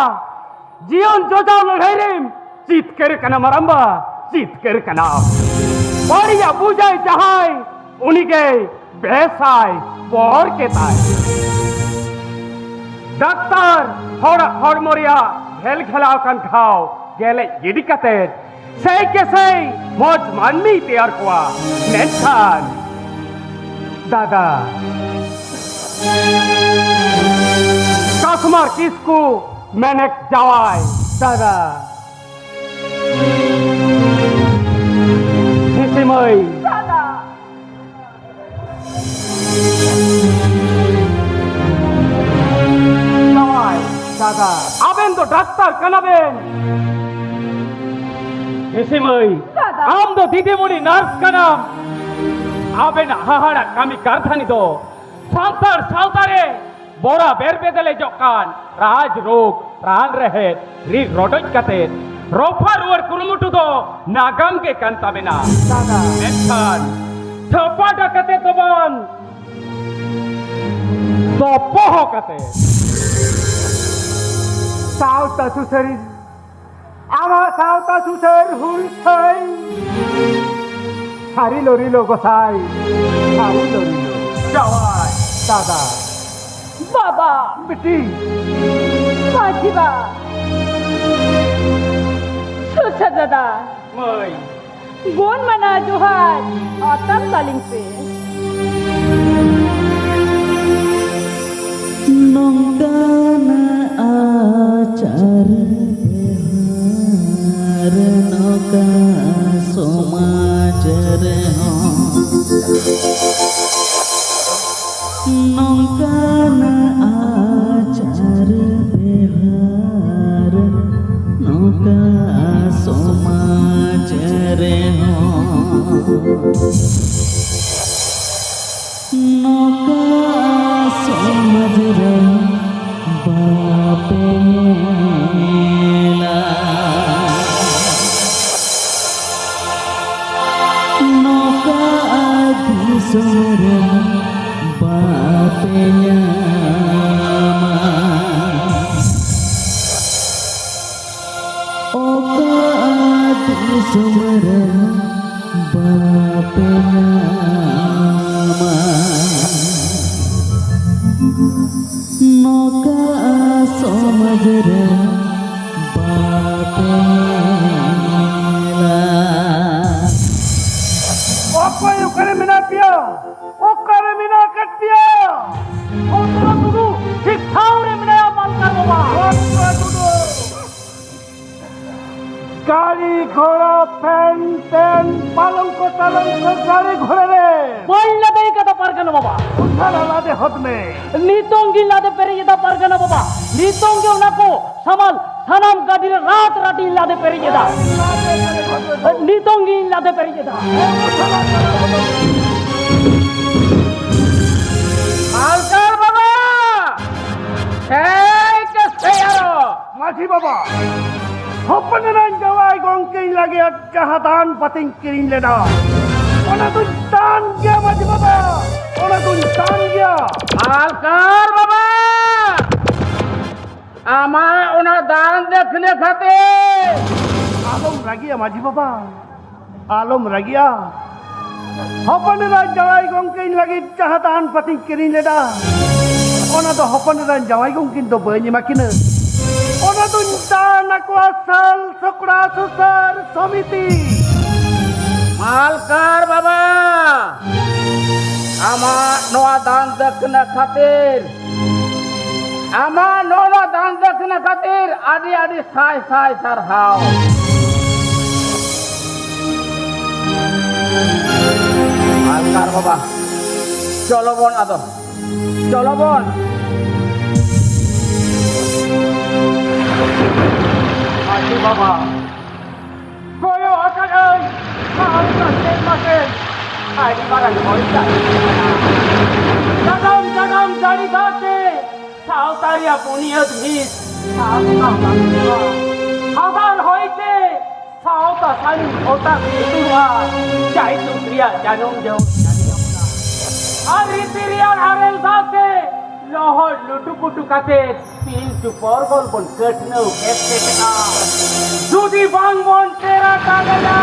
ᱡᱤᱭᱚᱱ ᱡᱚᱡᱟᱣ ᱞᱟᱹᱲᱦᱟᱹᱭ ᱨᱮᱢ ᱡᱤᱛᱠᱟᱹᱨ ᱠᱟᱱᱟ ᱢᱟᱨᱟᱢᱵᱟ, ᱡᱤᱛᱠᱟᱹᱨ ᱠᱟᱱᱟ᱾ ᱵᱟᱹᱲᱤᱡᱟᱜ ᱵᱩᱡᱟᱭ ᱡᱟᱦᱟᱸᱭ, ᱩᱱᱤ ᱜᱮᱭ ᱵᱮᱥᱟᱭ, ᱵᱚᱨ ᱠᱮᱛᱟᱭ᱾ ᱰᱟᱠᱛᱟᱨ ᱦᱚᱲᱟᱜ ᱦᱚᱲᱢᱚ ᱨᱮᱭᱟᱜ ᱜᱷᱮᱞ ᱜᱷᱮᱞᱟᱣ ᱟᱠᱟᱱ ᱜᱷᱟᱣ ᱜᱮᱞᱮᱡ ᱜᱤᱰᱤ ᱠᱟᱛᱮ ᱥᱮᱭ ᱠᱮᱥᱮᱭ ᱢᱚᱡᱽ ᱢᱟᱹᱱᱢᱤᱭ ᱛᱮᱭᱟᱨ ᱠᱚᱣᱟ᱾ ᱢᱮᱱᱠᱷᱟᱱ ᱫᱟᱫᱟ, ᱠᱟᱥᱢᱟᱨ ᱠᱤᱥᱠᱩ ᱢᱮᱱᱮᱠ ᱡᱟᱶᱟᱭ ᱫᱟᱫᱟ᱾ ᱦᱤᱥᱤ ᱢᱟᱹᱭ᱾ ᱫᱟᱫᱟ᱾ ᱡᱟᱶᱟᱭ ᱫᱟᱫᱟ᱾ ᱟᱵᱮᱱ ᱫᱚ ᱰᱟᱠᱛᱟᱨ ᱠᱟᱱᱟ ᱵᱮᱱ᱾ ᱦᱤᱥᱤ ᱢᱟᱹᱭ᱾ ᱫᱟᱫᱟ᱾ ᱟᱢ ᱫᱚ ᱫᱤᱫᱤᱢᱩᱱᱤ ᱱᱟᱨᱥ ᱠᱟᱱᱟᱢ᱾ ᱟᱵᱮᱱᱟᱜ ᱦᱟᱦᱟᱲᱟᱜ ᱠᱟᱹᱢᱤ ᱠᱟᱨᱫᱷᱟᱱᱤ ᱫᱚ ᱥᱟᱱᱛᱟᱲ ᱥᱟᱶᱛᱟ ᱨᱮ ᱵᱚᱨᱟ ᱵᱮᱨ ᱵᱮᱫᱮᱞᱮᱡᱚᱜ ᱠᱟᱱ ᱨᱟᱡᱽ ᱨᱳᱜᱽ, ᱨᱟᱱ ᱨᱮᱦᱮᱫ, ᱨᱤᱫ ᱨᱚᱰᱚᱡ ᱠᱟᱛᱮ ᱨᱚᱯᱷᱟ ᱨᱩᱣᱟᱹᱲ ᱠᱩᱨᱩᱢᱩᱴᱩ ᱫᱚ ᱱᱟᱜᱟᱢ ᱜᱮ ᱠᱟᱱ ᱛᱟᱵᱮᱱᱟ᱾ ᱫᱟᱫᱟ᱾ ᱢᱮᱱᱠᱷᱟᱱ ᱛᱷᱟᱯᱟ ᱰᱟᱠᱟᱛᱮ ᱫᱚ ᱵᱟᱝ, ᱫᱚᱯᱚᱦᱚ ᱠᱟᱛᱮ᱾ ᱥᱟᱶᱛᱟ ᱥᱩᱥᱟᱹᱨᱤ ᱟᱢᱟᱜ ᱥᱟᱶᱛᱟ ᱥᱩᱥᱟᱹᱨ ᱦᱩᱭ ᱛᱷᱟᱹᱭ᱾ ᱥᱟᱹᱨᱤ ᱞᱚ ᱨᱤᱞᱚ ᱜᱚᱥᱟᱭ, ᱥᱟᱹᱨᱤ ᱞᱚ ᱨᱤᱞᱚ᱾ ᱡᱟᱶᱟᱭ᱾ ᱫᱟᱫᱟ᱾ ᱵᱟᱵᱟ᱾ ᱵᱤᱴᱤ᱾ ᱢᱟᱹᱡᱷᱤ ᱵᱟ᱾ ᱥᱩᱥᱟᱹᱨ ᱫᱟᱫᱟ᱾ ᱢᱟᱹᱭ᱾ ᱜᱚᱱ ᱢᱟᱱᱟ ᱡᱚᱦᱟᱨ ᱟᱛᱟᱝ ᱛᱟᱹᱞᱤᱧ ᱯᱮ᱾ ᱱᱚᱝᱠᱟᱱ ᱟᱪᱟᱨ ᱵᱮᱣᱦᱟᱨ ᱱᱚᱝᱠᱟ ᱥᱚᱢᱟᱡᱽ ᱨᱮᱦᱚᱸ᱾ ᱱᱚᱝᱠᱟᱱ ᱟᱪᱟᱨ ᱵᱮᱣᱦᱟᱨ ᱱᱚᱝᱠᱟ ᱥᱚᱢᱟᱡᱽ ᱨᱮᱦᱚᱸ᱾ ᱵᱟᱯᱮ ᱧᱟᱢᱟ᱾ ᱚᱠᱟ ᱫᱤᱥᱚᱢ ᱨᱮ ᱵᱟᱯᱮ ᱧᱟᱢᱟ᱾ ᱱᱚᱠᱟ ᱥᱚᱢᱟᱡᱽ ᱨᱮ ᱵᱟᱯᱮ ᱧᱮᱞᱟ᱾ ᱚᱠᱚᱭ ᱚᱠᱟᱨᱮ ᱢᱮᱱᱟᱜ ᱯᱮᱭᱟ? ᱚᱠᱟᱨᱮ ᱢᱮᱱᱟᱜ ᱟᱠᱟᱫ ᱯᱮᱭᱟ? ᱚᱱᱛᱨᱟ ᱴᱩᱰᱩ ᱴᱷᱤᱠ ᱴᱷᱟᱶ ᱨᱮ ᱢᱮᱱᱟᱭᱟ, ᱢᱟᱞᱠᱟᱨ ᱵᱟᱵᱟ᱾ ᱚᱱᱛᱨᱟ ᱴᱩᱰᱩ᱾ ᱜᱟᱹᱲᱤ ᱜᱷᱚᱲᱟ ᱯᱷᱮᱱ ᱴᱮᱱ ᱯᱟᱞᱚᱝᱠᱚ ᱴᱟᱞᱚᱝᱠᱚ ᱜᱟᱹᱲᱤ ᱜᱷᱚᱲᱟ ᱨᱮ᱾ ᱵᱟᱹᱧ ᱞᱟᱫᱮ ᱠᱟᱫᱟ ᱯᱟᱨᱜᱟᱱᱟ ᱵᱟᱵᱟ᱾ ᱩᱫᱷᱟᱨᱟ ᱞᱟᱫᱮ ᱦᱚᱫ ᱢᱮ᱾ ᱱᱤᱛᱚᱝ ᱜᱤᱧ ᱞᱟᱫᱮ ᱯᱮᱨᱮᱡ ᱮᱫᱟ ᱯᱟᱨᱜᱟᱱᱟ ᱵᱟᱵᱟ᱾ ᱱᱤᱛᱚᱝ ᱜᱮ ᱚᱱᱟ ᱠᱚ ᱥᱟᱢᱟᱱ ᱥᱟᱱᱟᱢ ᱜᱟᱹᱰᱤ ᱨᱮ ᱨᱟᱛ ᱨᱟᱛ ᱤᱧ ᱞᱟᱫᱮ ᱯᱮᱨᱮᱡ ᱮᱫᱟ᱾ ᱞᱟᱫᱮ ᱯᱮᱨᱮᱡ ᱦᱚᱫ ᱢᱮ᱾ ᱱᱤᱛᱚᱝ ᱜᱤᱧ ᱞᱟᱫᱮ ᱯᱮᱨᱮᱡ ᱮᱫᱟ᱾ ᱢᱟᱞᱠᱟᱨ ᱵᱟᱵᱟ! ᱥᱮᱭ ᱠᱮ ᱥᱮᱭ ᱟᱨᱚ! ᱢᱟᱹᱡᱷᱤ ᱵᱟᱵᱟ, ᱦᱚᱯᱚᱱ ᱮᱨᱟᱧ ᱡᱟᱶᱟᱭ ᱜᱚᱝᱠᱮᱧ ᱞᱟᱹᱜᱤᱫ ᱡᱟᱦᱟᱸ ᱫᱟᱱ ᱯᱟᱹᱛᱤᱧ ᱠᱤᱨᱤᱧ ᱞᱮᱫᱟ, ᱚᱱᱟ ᱫᱩᱧ ᱫᱟᱱ ᱜᱮᱭᱟ ᱢᱟᱹᱡᱷᱤ ᱵᱟᱵᱟ, ᱚᱱᱟ ᱫᱩᱧ ᱫᱟᱱ ᱜᱮᱭᱟ᱾ ᱢᱟᱞᱠᱟᱨ ᱵᱟᱵᱟ, ᱟᱢᱟᱜ ᱚᱱᱟ ᱫᱟᱱ ᱫᱟᱹᱠᱷᱱᱟᱹ ᱠᱷᱟᱹᱛᱤᱨ ᱟᱞᱚᱢ ᱨᱟᱹᱜᱤᱜᱼᱟ ᱢᱟᱹᱡᱷᱤ ᱵᱟᱵᱟ᱾ ᱟᱞᱚᱢ ᱨᱟᱹᱜᱤᱜᱼᱟ᱾ ᱦᱚᱯᱚᱱ ᱮᱨᱟ ᱡᱟᱶᱟᱭ ᱜᱚᱝᱠᱮᱧ ᱞᱟᱹᱜᱤᱫ ᱡᱟᱦᱟᱸ ᱫᱟᱱ ᱯᱟᱹᱛᱤᱧ ᱠᱤᱨᱤᱧ ᱞᱮᱫᱟ, ᱚᱱᱟ ᱫᱚ ᱦᱚᱯᱚᱱ ᱮᱨᱟ ᱡᱟᱶᱟᱭ ᱜᱚᱝᱠᱤᱱ ᱫᱚ ᱵᱟᱹᱧ ᱮᱢᱟ ᱠᱤᱱᱟᱹ᱾ ᱚᱱᱟ ᱫᱚᱧ ᱫᱟᱱ ᱟᱠᱚᱣᱟ ᱥᱟᱞ ᱥᱚᱠᱲᱟ ᱥᱩᱥᱟᱹᱨ ᱥᱚᱢᱤᱛᱤ᱾ ᱢᱟᱞᱠᱟᱨ ᱵᱟᱵᱟ, ᱟᱢᱟᱜ ᱱᱚᱣᱟ ᱫᱟᱱ ᱫᱟᱹᱠᱷᱱᱟᱹ ᱠᱷᱟᱹᱛᱤᱨ ᱟᱢᱟᱜ ᱱᱚᱣᱟ ᱫᱟᱱ ᱫᱟᱹᱠᱷᱤᱱᱟ ᱠᱷᱟᱹᱛᱤᱨ ᱟᱹᱰᱤ ᱟᱹᱰᱤ ᱥᱟᱭ ᱥᱟᱭ ᱥᱟᱨᱦᱟᱣ᱾ ᱢᱟᱞᱠᱟᱨ ᱵᱟᱵᱟ, ᱪᱚᱞᱚ ᱵᱚᱱ ᱟᱫᱚ, ᱪᱚᱞᱚ ᱵᱚᱱ᱾ ᱢᱟᱹᱡᱷᱤ ᱵᱟᱵᱟ, ᱠᱚᱭᱚᱜ ᱟᱠᱟᱫᱟᱹᱧ ᱥᱟᱶᱛᱟ ᱥᱮᱨᱢᱟ ᱥᱮᱫ᱾ ᱟᱹᱰᱤ ᱢᱟᱨᱟᱝ ᱦᱚᱭ ᱫᱟᱜ ᱠᱟᱱᱟ᱾ ᱡᱟᱜᱟᱢ ᱡᱟᱜᱟᱢ ᱡᱟᱹᱲᱤ ᱫᱟᱜ ᱛᱮ ᱥᱟᱶᱛᱟ ᱨᱮᱭᱟᱜ ᱵᱩᱱᱤᱭᱟᱹᱫ ᱢᱤᱫ ᱥᱟᱶᱛᱟ ᱵᱟᱹᱱᱩᱜᱼᱟ᱾ ᱦᱟᱣᱟᱨ ᱦᱚᱭ ᱛᱮ ᱥᱟᱶᱛᱟ ᱥᱟᱹᱨᱤ ᱚᱛᱟ ᱥᱤᱛᱩᱝᱼᱟ᱾ ᱡᱟᱭ ᱡᱩᱜᱽ ᱨᱮᱭᱟᱜ ᱡᱟᱱᱟᱢ ᱡᱚ ᱡᱟᱱᱟᱢᱚᱜᱼᱟ᱾ ᱟᱨ ᱨᱤᱛᱤ ᱨᱮᱭᱟᱲ ᱟᱨᱮᱞ ᱫᱟᱜ ᱛᱮ ᱞᱚᱦᱚᱫ ᱞᱩᱴᱩᱯᱩᱴᱩ ᱠᱟᱛᱮ ᱯᱤᱞᱪᱩ ᱯᱚᱨᱵᱚᱞ ᱵᱚᱱ ᱠᱟᱹᱴᱱᱟᱹᱣ ᱠᱮᱫ ᱠᱮᱫᱼᱟ᱾ ᱡᱩᱫᱤ ᱵᱟᱝ ᱵᱚᱱ ᱴᱮᱨᱟ ᱴᱟᱜᱟᱭᱟ,